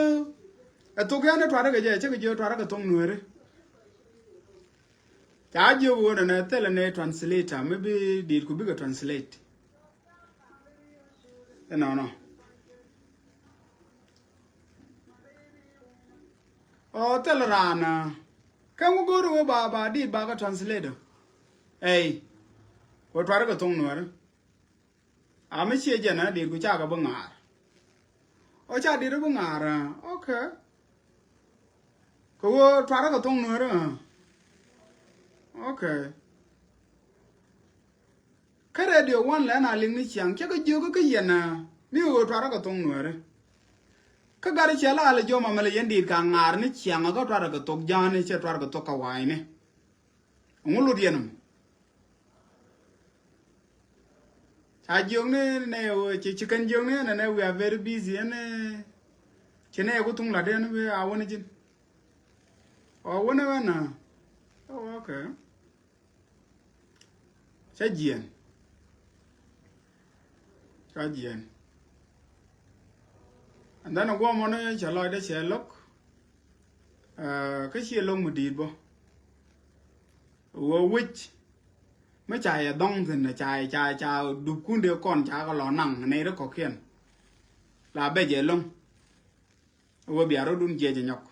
ɛ thok yɛn ɛ tua̱rä kɛ jɛ, cä kɛ jiök tua̱rä kɛ thoŋ Nuääri. Ca jiök ɣöö nɛ nɛ thilɛ nɛ translator, mi bi di̱i̱t ku bikɛ translate. Ɛnɔnɔ. Ɔ thil raan, ah, kɛn wä go̱o̱r wä ba, ba di̱i̱t ba kɛ translate. Ɛy, wä tuarɛ kɛ thoŋ Nuäärä. A mi ciɛ jɛn a di̱i̱t ku ca kɛ bi ŋa̱a̱r. Ɔ ca di̱i̱t bi ŋa̱a̱r, ah, okay. Kɛ wä tuarɛ kɛ thoŋ Nuäärä, ah. Okay. Kä Radio One lɛ na liŋ ni ciaŋ cä kɛ jiök kä yɛn, ah, mi wä tuarɛ kɛ thoŋ Nuäärä. Kä gat cɛ la lɛ jɔm amɛ lɛ yɛn di̱i̱t ka ŋa̱a̱r ni ciaŋ kä tuarɛ kɛ thok ja̱a̱ni cɛ tuarɛ kɛ thok kä wa̱a̱yni. Ŋu lut yɛn mɔ? Ca jiök ni nɛ wä ci, ci kɛn jiök ni nɛ nɛ we are very busy ɛn, eh, ci nɛ ku thuŋ lat ɛn wee a wä ni ji̱n. Ɔ wä ni wä na. Oh, okay. Cä jiɛn. Cä jiɛn. And then a guɔmɔ ni cɛ lɔcdɛ cɛ lo̱k. Eh, kä ciɛ lo̱k mi di̱i̱t bä. Wä wi̱c. Mi ca yɛ dhɔŋ thi̱n ca, ca, ca dup kun dee kɔn ca kɛ lɔ naŋ nɛy ri kɔ̱kiɛn. La bɛ jɛ lo̱ŋ. Wä bia rɔ̱dun jiɛc ɛ nyɔk.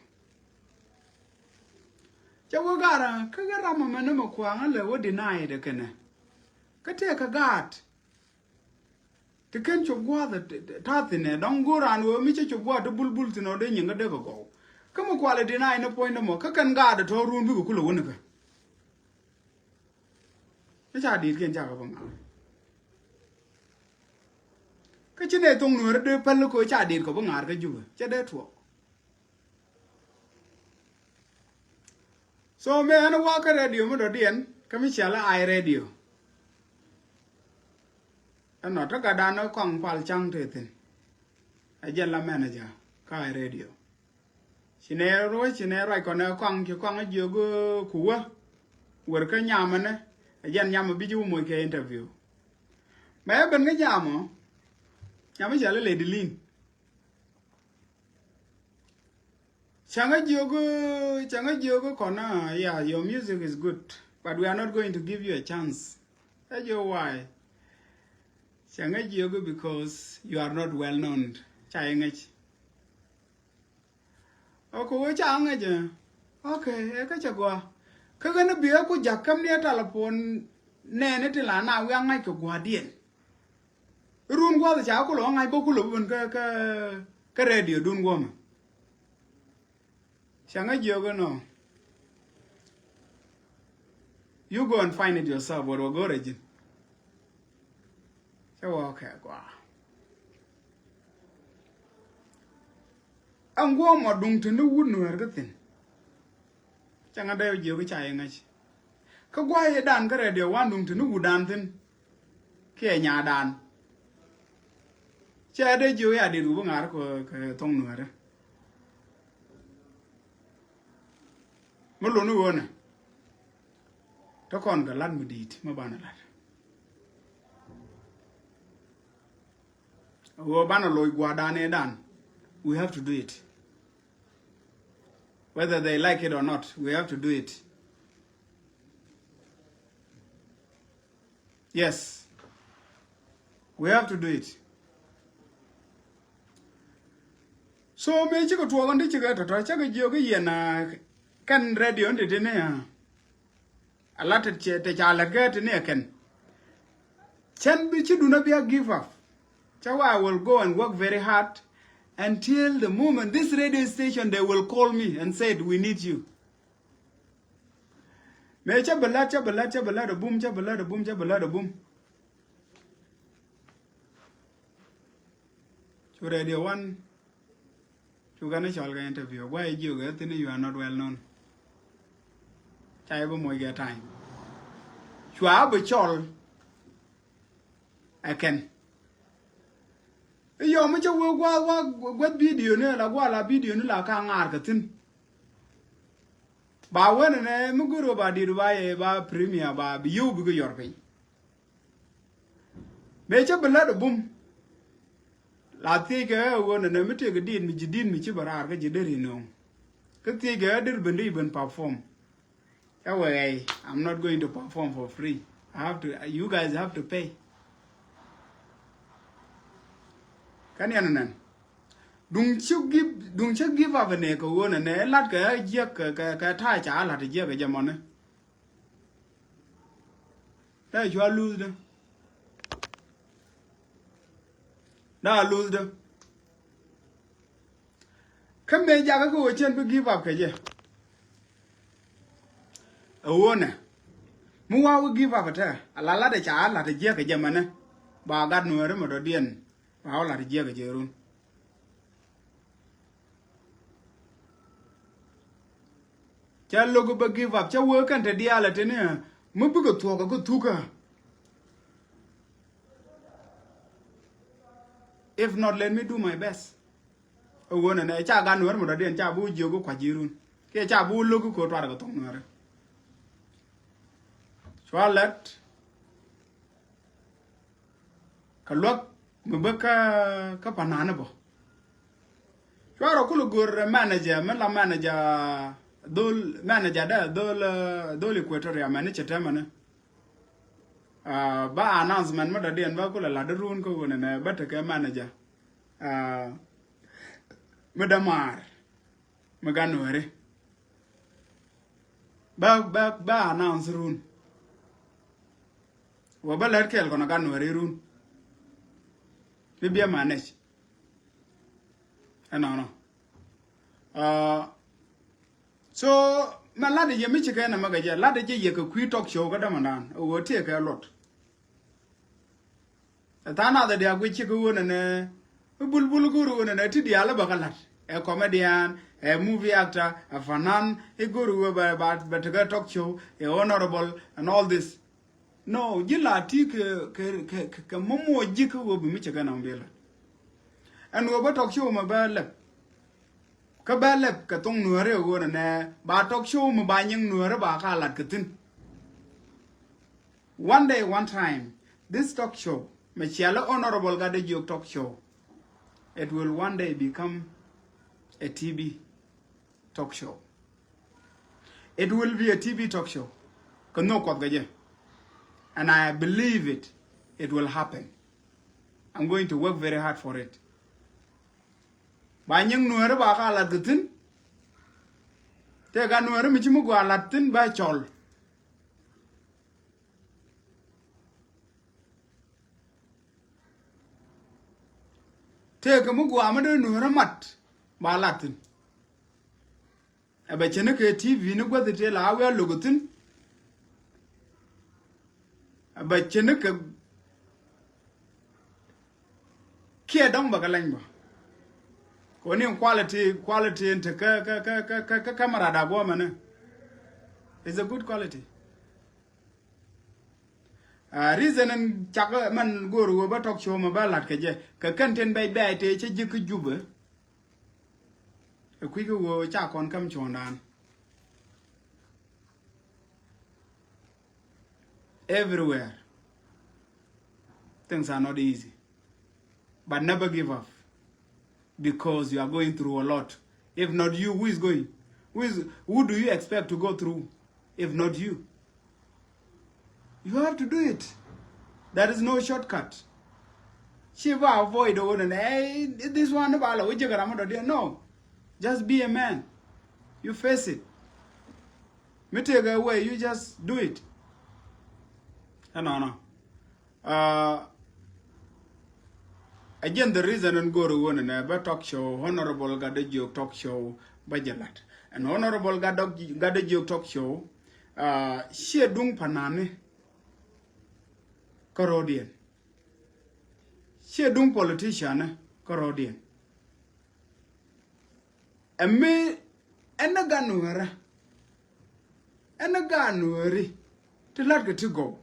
Cɛ wä gat kä gat ram ɛmɛ ni mɛ kuaŋä lɛ wä deny dɛ kɛnɛ. Kä tëë kɛ gaat. Ti ken cop gua̱a̱th ta̱a̱ thi̱n ɛ dɔ̱ŋ go̱o̱r raan wee mi cä cop gua̱a̱th ti bulbul thi̱n ɔ dee nyiŋ kä dee kɛ gɔw. Kä mɛ kualɛ deny ni puɔ̱nydɛ mɔ kä kɛn gaat ɛ tɔ̱ ruun bikɛ kulɛ wä ni kɛ. Kä ca di̱i̱t kiɛn ca kɛ bä ŋa̱a̱r. Kä ci nɛ thoŋ Nuäärä dee päl kä ca di̱i̱t kɔ bä ŋa̱a̱r kä Jubɛ cɛ dee tuɔɔk. So mëë ɛn wä kä radio mi dɔ̱diɛn kä mi cial iRadio. Ɛn nɔ tä gatdan ɛ Kɔaŋ Pal Caŋ tëë thi̱n. Ɛ jɛn la manager kä iRadio. Ci nɛ ruac, ci nɛ ruac kɔn ɛ Kɔaŋ, ci Kɔaŋ ɛ jiök ku wä. Wër kä nyamɛ nɛ. Ɛ jɛn nyam ɔ bi ji̱ wä moc kɛ interview. Mɛ ɛ ben kä nyam ɔ. Nyam ɔ cɛ lɛ lɛ di lin. Cäŋä jiök, cäŋä jiök kɔn a, yeah, your music is good, but we are not going to give you a chance. Ɛ jiök why? Cäŋä jiök because you are not well known. Ca iŋäc. Ɔ kɛ ɣöö ca ŋäc ɛ. Okay, ɛ kä cɛ gɔaa. Kä ɣän bi ɛ ku ja̱k käm ni ɛ telephone nɛɛni ti la na wi̱i̱ a ŋa̱c kɛ gua̱a̱rdiɛn. Run gua̱a̱th ca kulɛ wä ŋa̱c bä kulɛ bä ben kä, kä, kä radio dun guɔ̱mɛ. Cäŋä jiök inɔ. You go and find it yourself, wä wä go̱rɛ ji̱n. Cä wä kɛ gɔaa. Ɛn guɔ̱ɔ̱mɔ duŋ te ni wut nuäär kä thi̱n. Cäŋä dee jiök ca iŋäc. Kä gua̱a̱c idan kä radio wan duŋ te ni wutdan thi̱n. Kiɛ nyadan. Cɛ dee jiök ya dit wä bi ŋa̱r kɛ, kɛ thoŋ nuäärä. Mi luni ɣöönɛ. Te kɔn kɛ lat mi di̱i̱t mi banɛ lat. Ɣöö banɛ loc gua̱a̱rdan ëëdan. We have to do it. Whether they like it or not, we have to do it. Yes. We have to do it. So mëë cikɛ tuɔɔk in ti cikɛ tɔ̱tɔ̱, cä kɛ jiök i̱ yɛn a kɛn radio in ti ti ni a. A la te, te ca lät kɛ ti ni a kɛn. Cɛn bi ci dun a bia give up. Cä wä, I will go and work very hard until the moment this radio station, they will call me and said, "We need you." Mëë cä bi lät, cä bi lät, cä bi lät a bum, cä bi lät a bum, cä bi lät a bum. Cu radio one. Cu kɛn cɔl kɛ interview. Guay jiök ɛ thi̱n, you are not well known. Ca i̱ bi moc kɛ time. Cua bi cɔl. Ɛ kɛn. I̱ yɔm mi cä wee gua̱a̱th, gua̱a̱th, gua̱a̱th video ni la gua̱a̱th la video ni la ka ŋaar kɛ thi̱n. Ba wen nɛ mi go̱r ɣöö ba di̱t ba yɛ ba premier ba bi yio̱w bikɛ yɔr piny. Mëë cä bi lät a bum. La thiec kɛ ɣöö nɛ nɛ mi tëëk di̱t mi ji̱ di̱t mi ci bɛ raar kä ji̱ deri nööŋ. Kä thiec kɛ ɣöö deri ben dee ben perform. Kä wee, I'm not going to perform for free. I have to, you guys have to pay. Kä ni ɛn nɛn. Duŋ ci give, duŋ ci give up nɛ kɛ ɣöö nɛ nɛ lat kɛ jiɛk kɛ, kɛ, kɛ ta̱a̱ ca lat jiɛk kɛ jɛ mɔni. Dee cua lose dä. Dee a lose dä. Kä mëë jakä kä ɣöö cɛn bi give up kɛ jɛ. Ɛ ɣöö nɛ mi wa̱a̱ wä give up ɛ tɛ a la lat ɛ ca lat ɛ jiäk kɛ jɛ mɛnɛ. Ba gat nuääri mɛ dɔ̱diɛn ba wä lat ɛ jiäk kɛ jɛ run. Cä lo̱k bä give up, cä wee kɛn te diaal ɛ teni ɛ mi bikɛ thuɔ̱k ɛ kä thukä. If not, let me do my best. Ɛ ɣöö nɛnɛ ca gan nuäär mɛ dɔ̱diɛn ca bi wä jiök kua̱c ji̱ run kiɛ ca bi wä lo̱k ko̱ tuar kɛ thok nuäärä. Cua lɛt kɛ luäk mi bä kä, kä pa̱n nani bä. Cua rɔ kulɛ go̱r manager mi la manager dhol, manager dɛ dhol, dhol Equatoria mɛni cɛ tɛmɛni. Ah, ba announcement mi dɔ̱diɛn ba kulɛ lat run kä ɣöö nɛnɛ ba tekɛ manager. Ah, mi dämaar mi gan nuääri. Ba, ba, ba announce run. Wä ba lät kɛɛl kɔn a gan nuääri run. Mi bia manage. Ɛnɔnɔ. Ah, so mɛ lat jɛ mi cikɛ nɛ mɛ kɛ jɛ lat jɛ yɛ kɛ kui̱ talk show kä dämɛdan ɣöö tiɛ kɛ luɔt. Ɛ tha̱a̱ŋ nath ɛ diaak guic cikɛ ɣöö nɛnɛ mi bulbul go̱o̱r ɣöö nɛnɛ ti diaal ɛ bä kä la̱t. Ɛ comedian, ɛ movie actor, ɛ fanan, i̱ go̱o̱r ɣöö bɛ, bɛ, bɛ tekɛ talk show, ɛ honorable and all this. No, ji̱ la ti kɛ, kɛ, kɛ, kɛ, kɛ mɔmɔ ji̱ kä ɣöö bi mi cɛ kɛ nɔŋ bi la. Ɛn ɣöö bä talk show mɛ bä lɛp. Kä bä lɛp kɛ thoŋ nuääri ɣöö nɛnɛ ba talk show mɛ ba nyiŋ nuääri ba ka lat kɛ thi̱n. One day, one time, this talk show, mɛ cialɛ Honorable Gatde Jiök talk show, it will one day become a T V talk show. It will be a T V talk show. Kɛ nhök Kuɔth kɛ jɛ. And I believe it. It will happen. I'm going to work very hard for it. Ba nyiŋ Nuääri ba ka lat kɛ thi̱n. Tëë ka Nuääri mi ci mi gɔaa lat thi̱n ba cɔl. Tëëkɛ mi gua̱a̱ mi dee Nuäärä mat ba lat thi̱n. Ɛ bɛ cäni kɛ T V ni guäthi tëë la wi̱i̱ a lo̱k thi̱n. Ɛ bɛ cäni kɛ kiɛ dɔ̱ŋ bɛ kɛ leny bä. Kɛ ni quality, quality in te kä, kä, kä, kä, kä, kä camera da guɔmɛ ni. It's a good quality. Ah, reason in cak mɛn go̱o̱r ɣöö bä talk show mɛ bä lat kɛ jɛ kɛ kɛn tin bɛc bɛc tëë cä ji̱ kä Jubɛ. Ɛ kui̱ kä ɣöö ca kɔn käm cuɔ̱ɔ̱ŋdan. Everywhere things are not easy. But never give up, because you are going through a lot. If not you, who is going? Who is, who do you expect to go through if not you? You have to do it. There is no shortcut. Ci ba avoid ɣöö nɛ, "Hey, this one ba la wä jek ram dɔ̱diɛn." No. Just be a man. You face it. Mi tëëkɛ way, you just do it. Ɛnɔnɔ. Uh, again, the reason in go̱o̱r ɣöö nɛ bä talk show, Honorable Gatde Jiök talk show, bä jɛ lat. And Honorable Gatde, Gatde Jiök talk show, uh, ciɛ duŋ panani kä ro̱diɛn. Ciɛ duŋ politician kä ro̱diɛn. Ɛ mi ɛn ni gat Nuäärä. Ɛn ni gat Nuääri ti la̱tkɛ ti gɔw.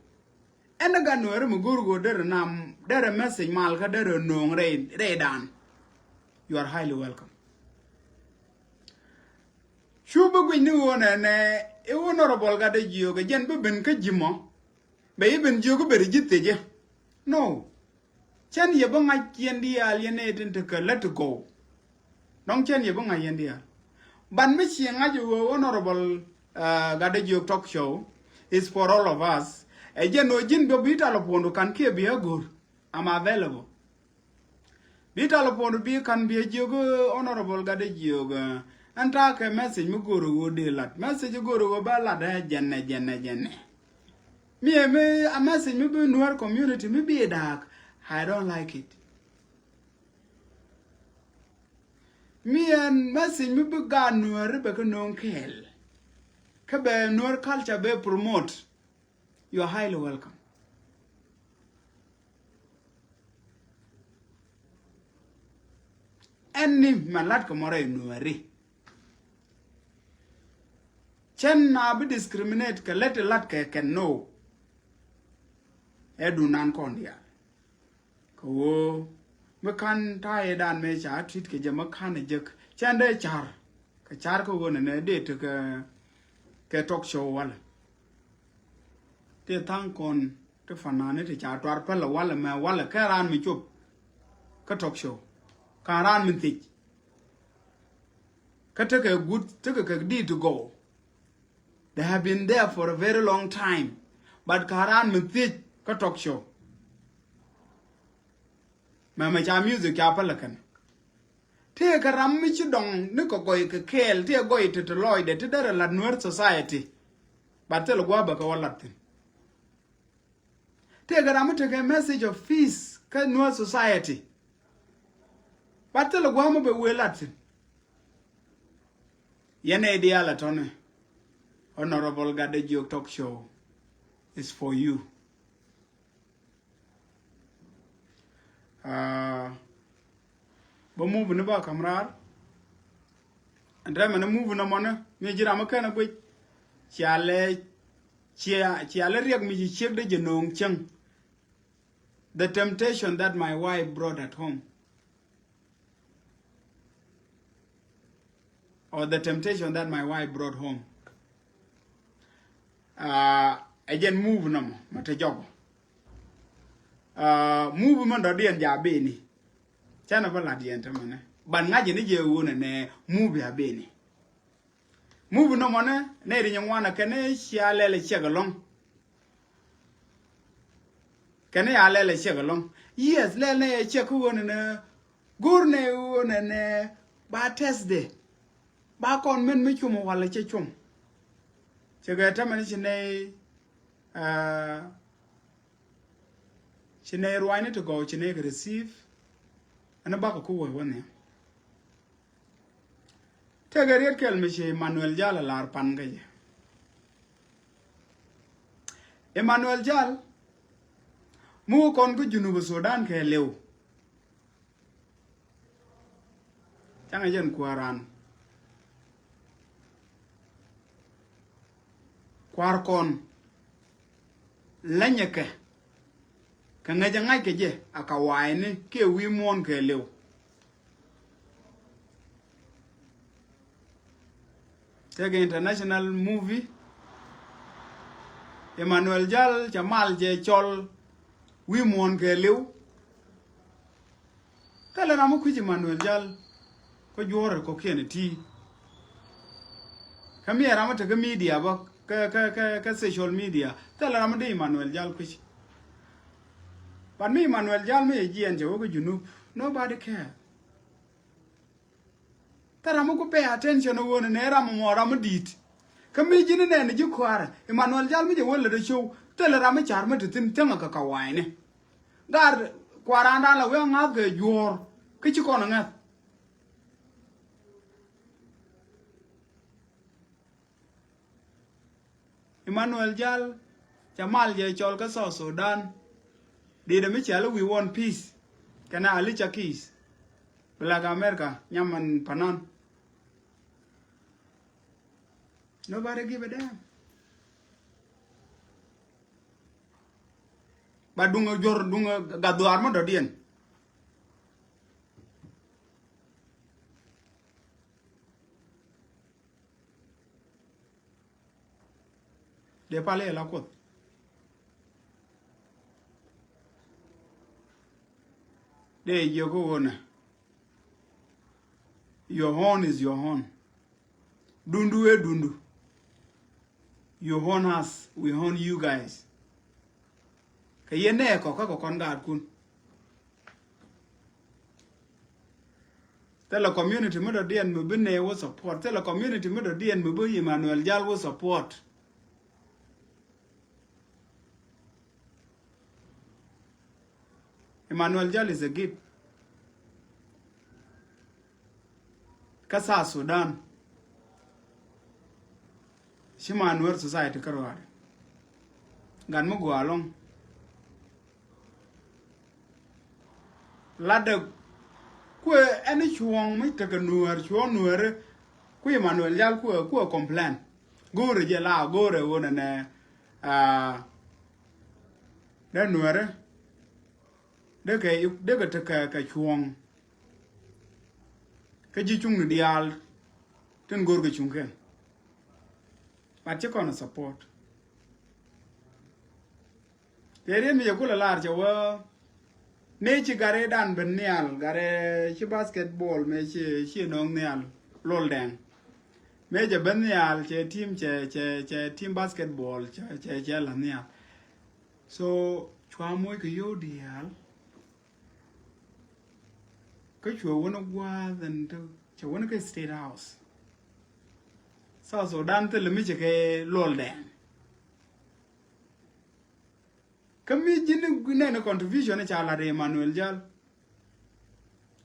Ɛn ni gat Nuääri mi go̱o̱r ɣöö derɛ nam, derɛ message mal kä derɛ nööŋ rɛy, rɛydan. You are highly welcome. Cu bi guic ni ɣöö nɛ, nɛ i̱ Honorable Gatde Jiök ɛ jɛn bi ben kä ji̱ mɔ. Bɛ i̱ ben jiök i̱ ben ji̱ thiecä. No. Cɛn yɛ bi ŋa̱c yɛn diaal yɛn nɛy tin tekɛ let go. Dɔ̱ŋ cɛn yɛ bi ŋa̱c yɛn diaal. But mi ci ŋa̱c ɣöö Honorable, uh, Gatde Jiök talk show is for all of us. Ɛ jɛn ɣöö ji̱n bɛ bi telephone du kan kiɛ bi a go̱r. I'm available. Bi telephone bi kan bi a jiök, uh, Honorable Gatde Jiök, uh, ɛn ta̱a̱ kɛ message mi go̱r ɣöö dee lat. Message go̱r ɣöö bä lat ɛ jɛnɛ, jɛnɛ, jɛnɛ. Mi ɛ mi a message mi bi Nuer community mi bi da̱a̱k. I don't like it. Mi ɛn message mi bi gaat Nuääri bɛ kä no̱o̱ŋ kɛɛl. Kä bɛ Nuer culture bɛ promote. You are highly welcome. Ɛn ni mɛ lat kɛ mɔ rɛy Nuääri. Cɛn na bi discriminate kɛ lät lat kɛ kɛn no. Ɛ dunan kɔn diaal. Kɛ ɣöö mi ka̱n ta̱a̱ yɛ dan mëë ca tui̱t kɛ jɛ mi ka̱n ɛ jek. Cɛn dee ca̱r. Kɛ ca̱r kɛ ɣöö nɛnɛ dee tekɛ kɛ talk show walɛ. Tëë tha̱a̱ŋ kɔn ti fanani ti ca tuar pälɛ walɛ mɛ walɛ kɛ raan mi cop. Kä talk show. Ka raan mi thiec. Kä tekɛ guut, tekɛ kɛ di̱i̱t ti gɔw. They have been there for a very long time. But ka raan mi thiec kä talk show. Mɛmɛ ca music ca pälɛ kɛn. Tëëkɛ ram mi ci dɔŋ ni kɛ gɔy kɛ kɛɛl, tëë gɔy ti ti lɔcdɛ ti derɛ lat Nuer society. But thilɛ gua̱a̱ bɛ kɛ wä lat thi̱n. Tëëkɛ ram mi tekɛ message of peace kä Nuer society. But thilɛ gua̱a̱ mi bɛ wee lat thi̱n. Yɛn ɛ diaal a tɔnɛ. Honorable Gatde Jiök talk show is for you. Ah, bä mubi ni bä kam raar. Ɛn tɛmɛ ni mubi ni mɔni mi ji̱ ram mi kɛn a guic. Cia lɛ, cia, cia lɛ riɛk mi ci ciek dee jɛ no̱o̱ŋ cäŋ. The temptation that my wife brought at home. Or the temptation that my wife brought home. Ah, Ɛ jɛn muvi nɔmɔ mɛ te jɔk. Muvi mɛ dɔ̱diɛn ja beni. Canɛ bä lat yɛn tämɛ nɛ ban ŋa̱c ni jɛ ɣöö nɛ nɛ muvi a beni. Muvi nɔmɔ nɛ nɛ ri nyɛ ŋuan a kɛn cia lɛl ɛ ciɛk ɛlɔ̱ŋ. Kɛn ya lɛl ɛ ciɛk ɛlɔ̱ŋ. Yes, lɛl nɛ ɛ ciɛk kä ɣöö nɛ nɛ go̱r nɛ ɣöö nɛ nɛ ba tɛsdɛ ba kɔn min mi cum walɛ cɛ cum. Cɛ kɛ tämɛ ni ci nɛ ci nɛ ruacni ti gɔw ci nɛ kɛ receive. Ɛn bakɔ ku wä wä nhiam. Tekɛ riet kɛl mi ci Emmanuel Jal a lar pan kä jɛ. Emmanuel Jal mi wä kɔn kä Junub Sudan kɛ liw. Caŋɛ jɛn kuäran kua̱r kɔn lɛnyɛ kɛ kɛ ŋäcɛ ŋa̱c kɛ jɛ a ka wa̱a̱yni kiɛ wi̱i̱ muɔ̱ɔ̱n kɛ liw. Tekɛ international movie. Emmanuel Jal ca mal jɛ cɔl wi̱i̱ muɔ̱ɔ̱n kɛ liw. Thilɛ ram mi kui̱c Emmanuel Jal kä juɔ̱ɔ̱r kɔ̱kiɛn ɛ ti̱i̱. Kä mi ɛ ram mi tekä media bä kä kä kä kä social media thilɛ ram mi dee Emmanuel Jal kui̱c. But mi Emmanuel Jal mi ɛ jiɛn cɛ wä kä Junub, nobody care. Thilɛ ram mi ku pay attention ɛ ɣöö ni nɛ ram mɔ ram mi di̱i̱t. Kä mi ji̱n nɛn ji̱ kua̱rä Emmanuel Jal mi jɛ wä lät ɛ show thilɛ ram mi ca̱r mi te thi̱n thiäŋä kɛ kawa̱a̱cni. Gar kua̱ran dan la wee ŋa̱th kɛ juɔ̱ɔ̱r kä ci kɔn ŋa̱th. Emmanuel Jal ca mal jɛ cɔl kä South Sudan. Didɛ mi cɛl i̱ we want peace kɛnɛ Alicia Keys. Black America nyaman panan. Nobody give a damn. Ba duŋ juɔr duŋ gat dhuaar mi dɔ̱diɛn. Dee pal i̱ la Kuoth. Dee jiök kä ɣöö nɛ your own is your own. Dundu ëë dundu. You own us, we own you guys. Kɛ yɛn nɛ kɔ kä kɔ kɔn gaatkun. Thilɛ community mi dɔ̱diɛn mi bi nɛ wä support. Thilɛ community mi dɔ̱diɛn mi bi Emmanuel Jal wä support. Emmanuel Jal is a gift. Kä South Sudan. Ci ma Nuer society kä ruaari. Gat mi gɔaa ɛlɔ̱ŋ. Latdɛ kuɛ ɛn cuɔ̱ɔ̱ŋ mi tekɛ Nuer cuɔ̱ɔ̱ŋ Nueri. Kuɛ Emmanuel Jal kuɛ kuɛ complain. Go̱o̱rɛ jɛ la go̱o̱rɛ ɣöö nɛnɛ dee Nueri. Dee kɛ dee kɛ tekɛ kɛ cuɔ̱ɔ̱ŋ. Kä ji̱ cuŋni diaal tin go̱o̱r kɛ cuŋ kɛn. But ci kɔn support. Kɛ riet mi cɛ kulɛ lar cɛ wä mëë ci gat rɛɛdan ben nhial, gat rɛɛ ci basketball mëë ci ci nɔŋ nhial Lol Dɛŋ. Mëë cɛ ben nhial cɛ team cɛ cɛ cɛ team basketball cɛ cɛ cɛ la̱th nhial. So cua moc kɛ yio̱w diaal. Kä cuɛ wä ni gua̱a̱th ɛn te cɛ wä ni kä State House. South Sudan thilɛ mi cɛ kɛ Lol Dɛŋ. Kä mi ji̱n nɛn contribution ca lat Emmanuel Jal.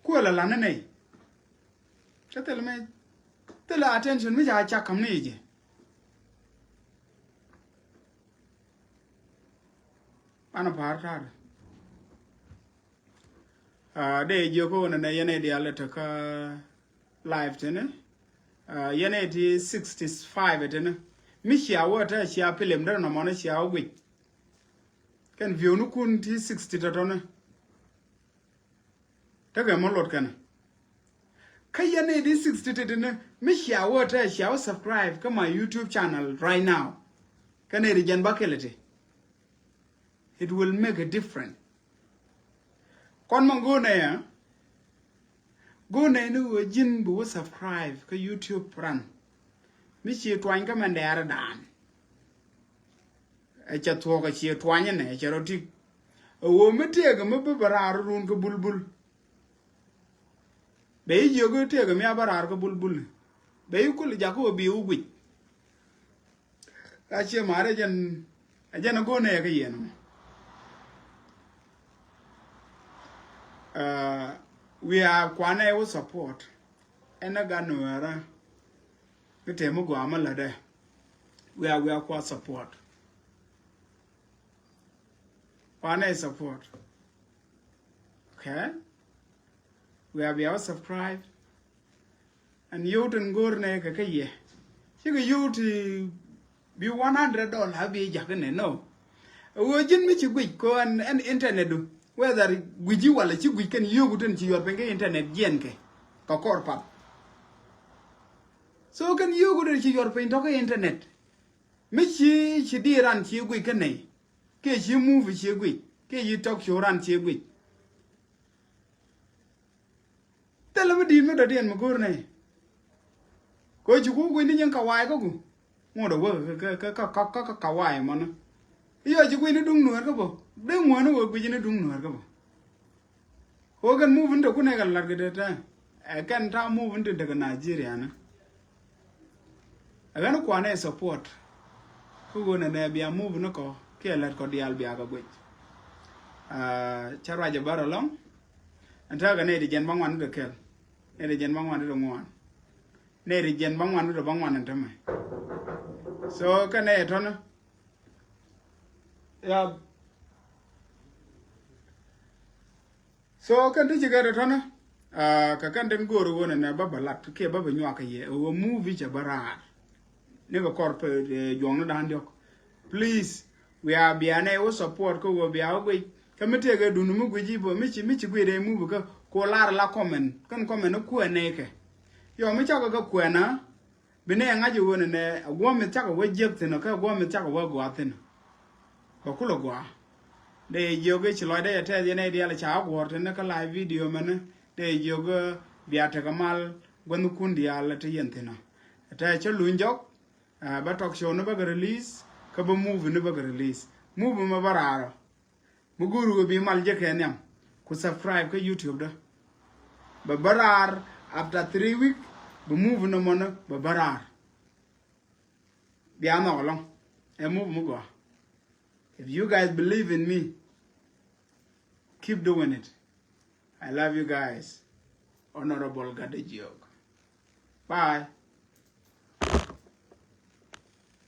Kuɛ la lan ni nɛy. Kä thilɛ mi thilɛ attention mi ca cak käm ni jɛ. An a pa̱a̱r ta̱a̱dɛ. Dee jiök ɣöö nɛnɛ yɛn ɛ diaal ɛ tekä live tini. Yɛn ɛ ti sixty five ɛ tini. Mi cia wä ɛ te cia pilim derɛ nɔmɔni cia wä guic. Kɛn view ni kun ti sixty tɔtɔni. Tekɛ mɔ lot kɛn. Kä yɛn ɛ ti sixty tɔtɔni mi cia wä ɛ te cia wä subscribe kä my YouTube channel right now. Kä nɛy ti jɛn bä kɛl iti. It will make a difference. Kɔn mɔ go̱o̱r nɛy ɛ, go̱o̱r nɛy ni ɣöö ji̱n bi wä subscribe kä YouTube ran. Mi ci tuany kä mɛn dɛɛr dan. Ɛ cɛ thuɔ̱k ɛ ci tuany ɛnɛ ɛ cɛ rɔ tik. Ɛ ɣöö mi tëëkɛ mi bi bä raar run kä bulbul. Bɛ i̱ jiök i̱ tëëkɛ mi a bä raar kä bulbul. Bɛ i̱ kul jakä ɣöö bi i̱ wä guic. Ka cie ma̱a̱r ɛ jɛn, ɛ jɛn ɛ go̱o̱r nɛy ɛ kä yɛn. Ɛ, wiaa kuanɛ wä support. Ɛn ɛ gat Nuäärä. Kä tëë mi gɔaa mi lätdɛ. Wiaa, wiaa kua support. Kuanɛ support. Okay. Wiaa bia wä subscribe. Ɛn yio̱w tin go̱o̱r nɛ kɛ kä yɛ. Cikɛ yio̱w ti bi one hundred dollar bi jakä nɛ, no. Ɛ ɣöö ji̱n mi ci guic kɛ ɛn, ɛn internet du. Whether guic ji̱ walɛ ci guic kɛn yio̱w tin ci yuɔr piny kä internet jiɛn kɛ. Kɛ kɔr path. So kɛn yio̱w tin ci yuɔr piny tɔ̱ kä internet. Mi ci, ci di ran ci guic kä nɛy. Kiɛ ci movie ci guic. Kiɛ ci talk show ran ci guic. Thilɛ mi di̱i̱t mi dɔ̱diɛn mi go̱o̱r nɛy. Kɛ ci ku guic ni nyin kawaay kä ku. Ŋot a wä kä, kä, kä kawaay mɔnä. I̱ yɔ ci guic ni duŋ Nuäär kä bä. Dee ŋuäär ni wä guic ni duŋ Nuäär kä bä. Kɛ ɣöö kɛn move in te kun ɛ kɛ lat kɛ te tɛ. Ɛ kɛn ta̱a̱ move in te tekɛ Nigeria ni. Ɛ ɣän kuanɛ support. Kä ɣöö nɛ nɛ bia move ni kɔ kiɛ lät kɔ diaal bia kɛ guic. Aa, cä ruacɛ bär ɛlɔ̱ŋ. Ɛn tääkɛ nɛy ti jiɛn bä ŋuan ni ti kɛl. Nɛy ti jiɛn bä ŋuan ni ti ŋuan. Nɛy ti jiɛn bä ŋuan ni ti bä ŋuan ɛn tämɛ. So kɛn nɛy ɛ tɔ̱nä. Ya. So kɛn ti ci kɛ tɔ̱tɔ̱nä, aa, kɛ kɛn tin go̱o̱r ɣöö nɛ nɛ bä bä lat kiɛ bä bä nyuak kɛ yɛ ɣöö move cɛ bä raar. Ni kɛ kɔr pɛ, eh, juɔ̱ŋni da̱a̱n diɔ̱k. Please, wiaa bia nɛy wä support kä ɣöö bia wä guic. Kä mi tëëkɛ duni mi guic i̱ bä mi ci, mi ci guic dee move kä ko lar la comment. Kɛn comment ni kuɛn nɛy kɛ. Yɔ mi cakɛ kɛ kuɛn a. Bi nɛ ŋa̱c i̱ ɣöö nɛ nɛ a guɔ̱m mi cakɛ wä jiäk thi̱n ɔ kä a guɔ̱m mi cakɛ wä gua̱a̱th thi̱n ɔ. Bɛ kulɛ gua̱a̱. Dee jiök i̱ ci lɔcdä yɛ tɛth yɛn ɛ diaal ca a guɔ̱ɔ̱r thi̱n kä live video mɛn. Dee jiök i̱ bia tekɛ mal gua̱thnikun diaal te yɛn thi̱n ɔ. Ɛ tɛth cä luny jɔk, ɛ, bä talk show ni bäkɛ release, kä bä movie ni bäkɛ release. Movie mɛ bä raar ɔ. Mi go̱o̱ri ɣöö bi mal jɛ kɛ nhiam ku subscribe kä YouTube dä. Bɛ bä raar after three week, bɛ move nɔmɔnä bɛ bä raar. Bia nhɔk ɛlɔ̱ŋ. Ɛ move mi gɔaa. If you guys believe in me, keep doing it. I love you guys. Honorable Gatde Jiök. Bye.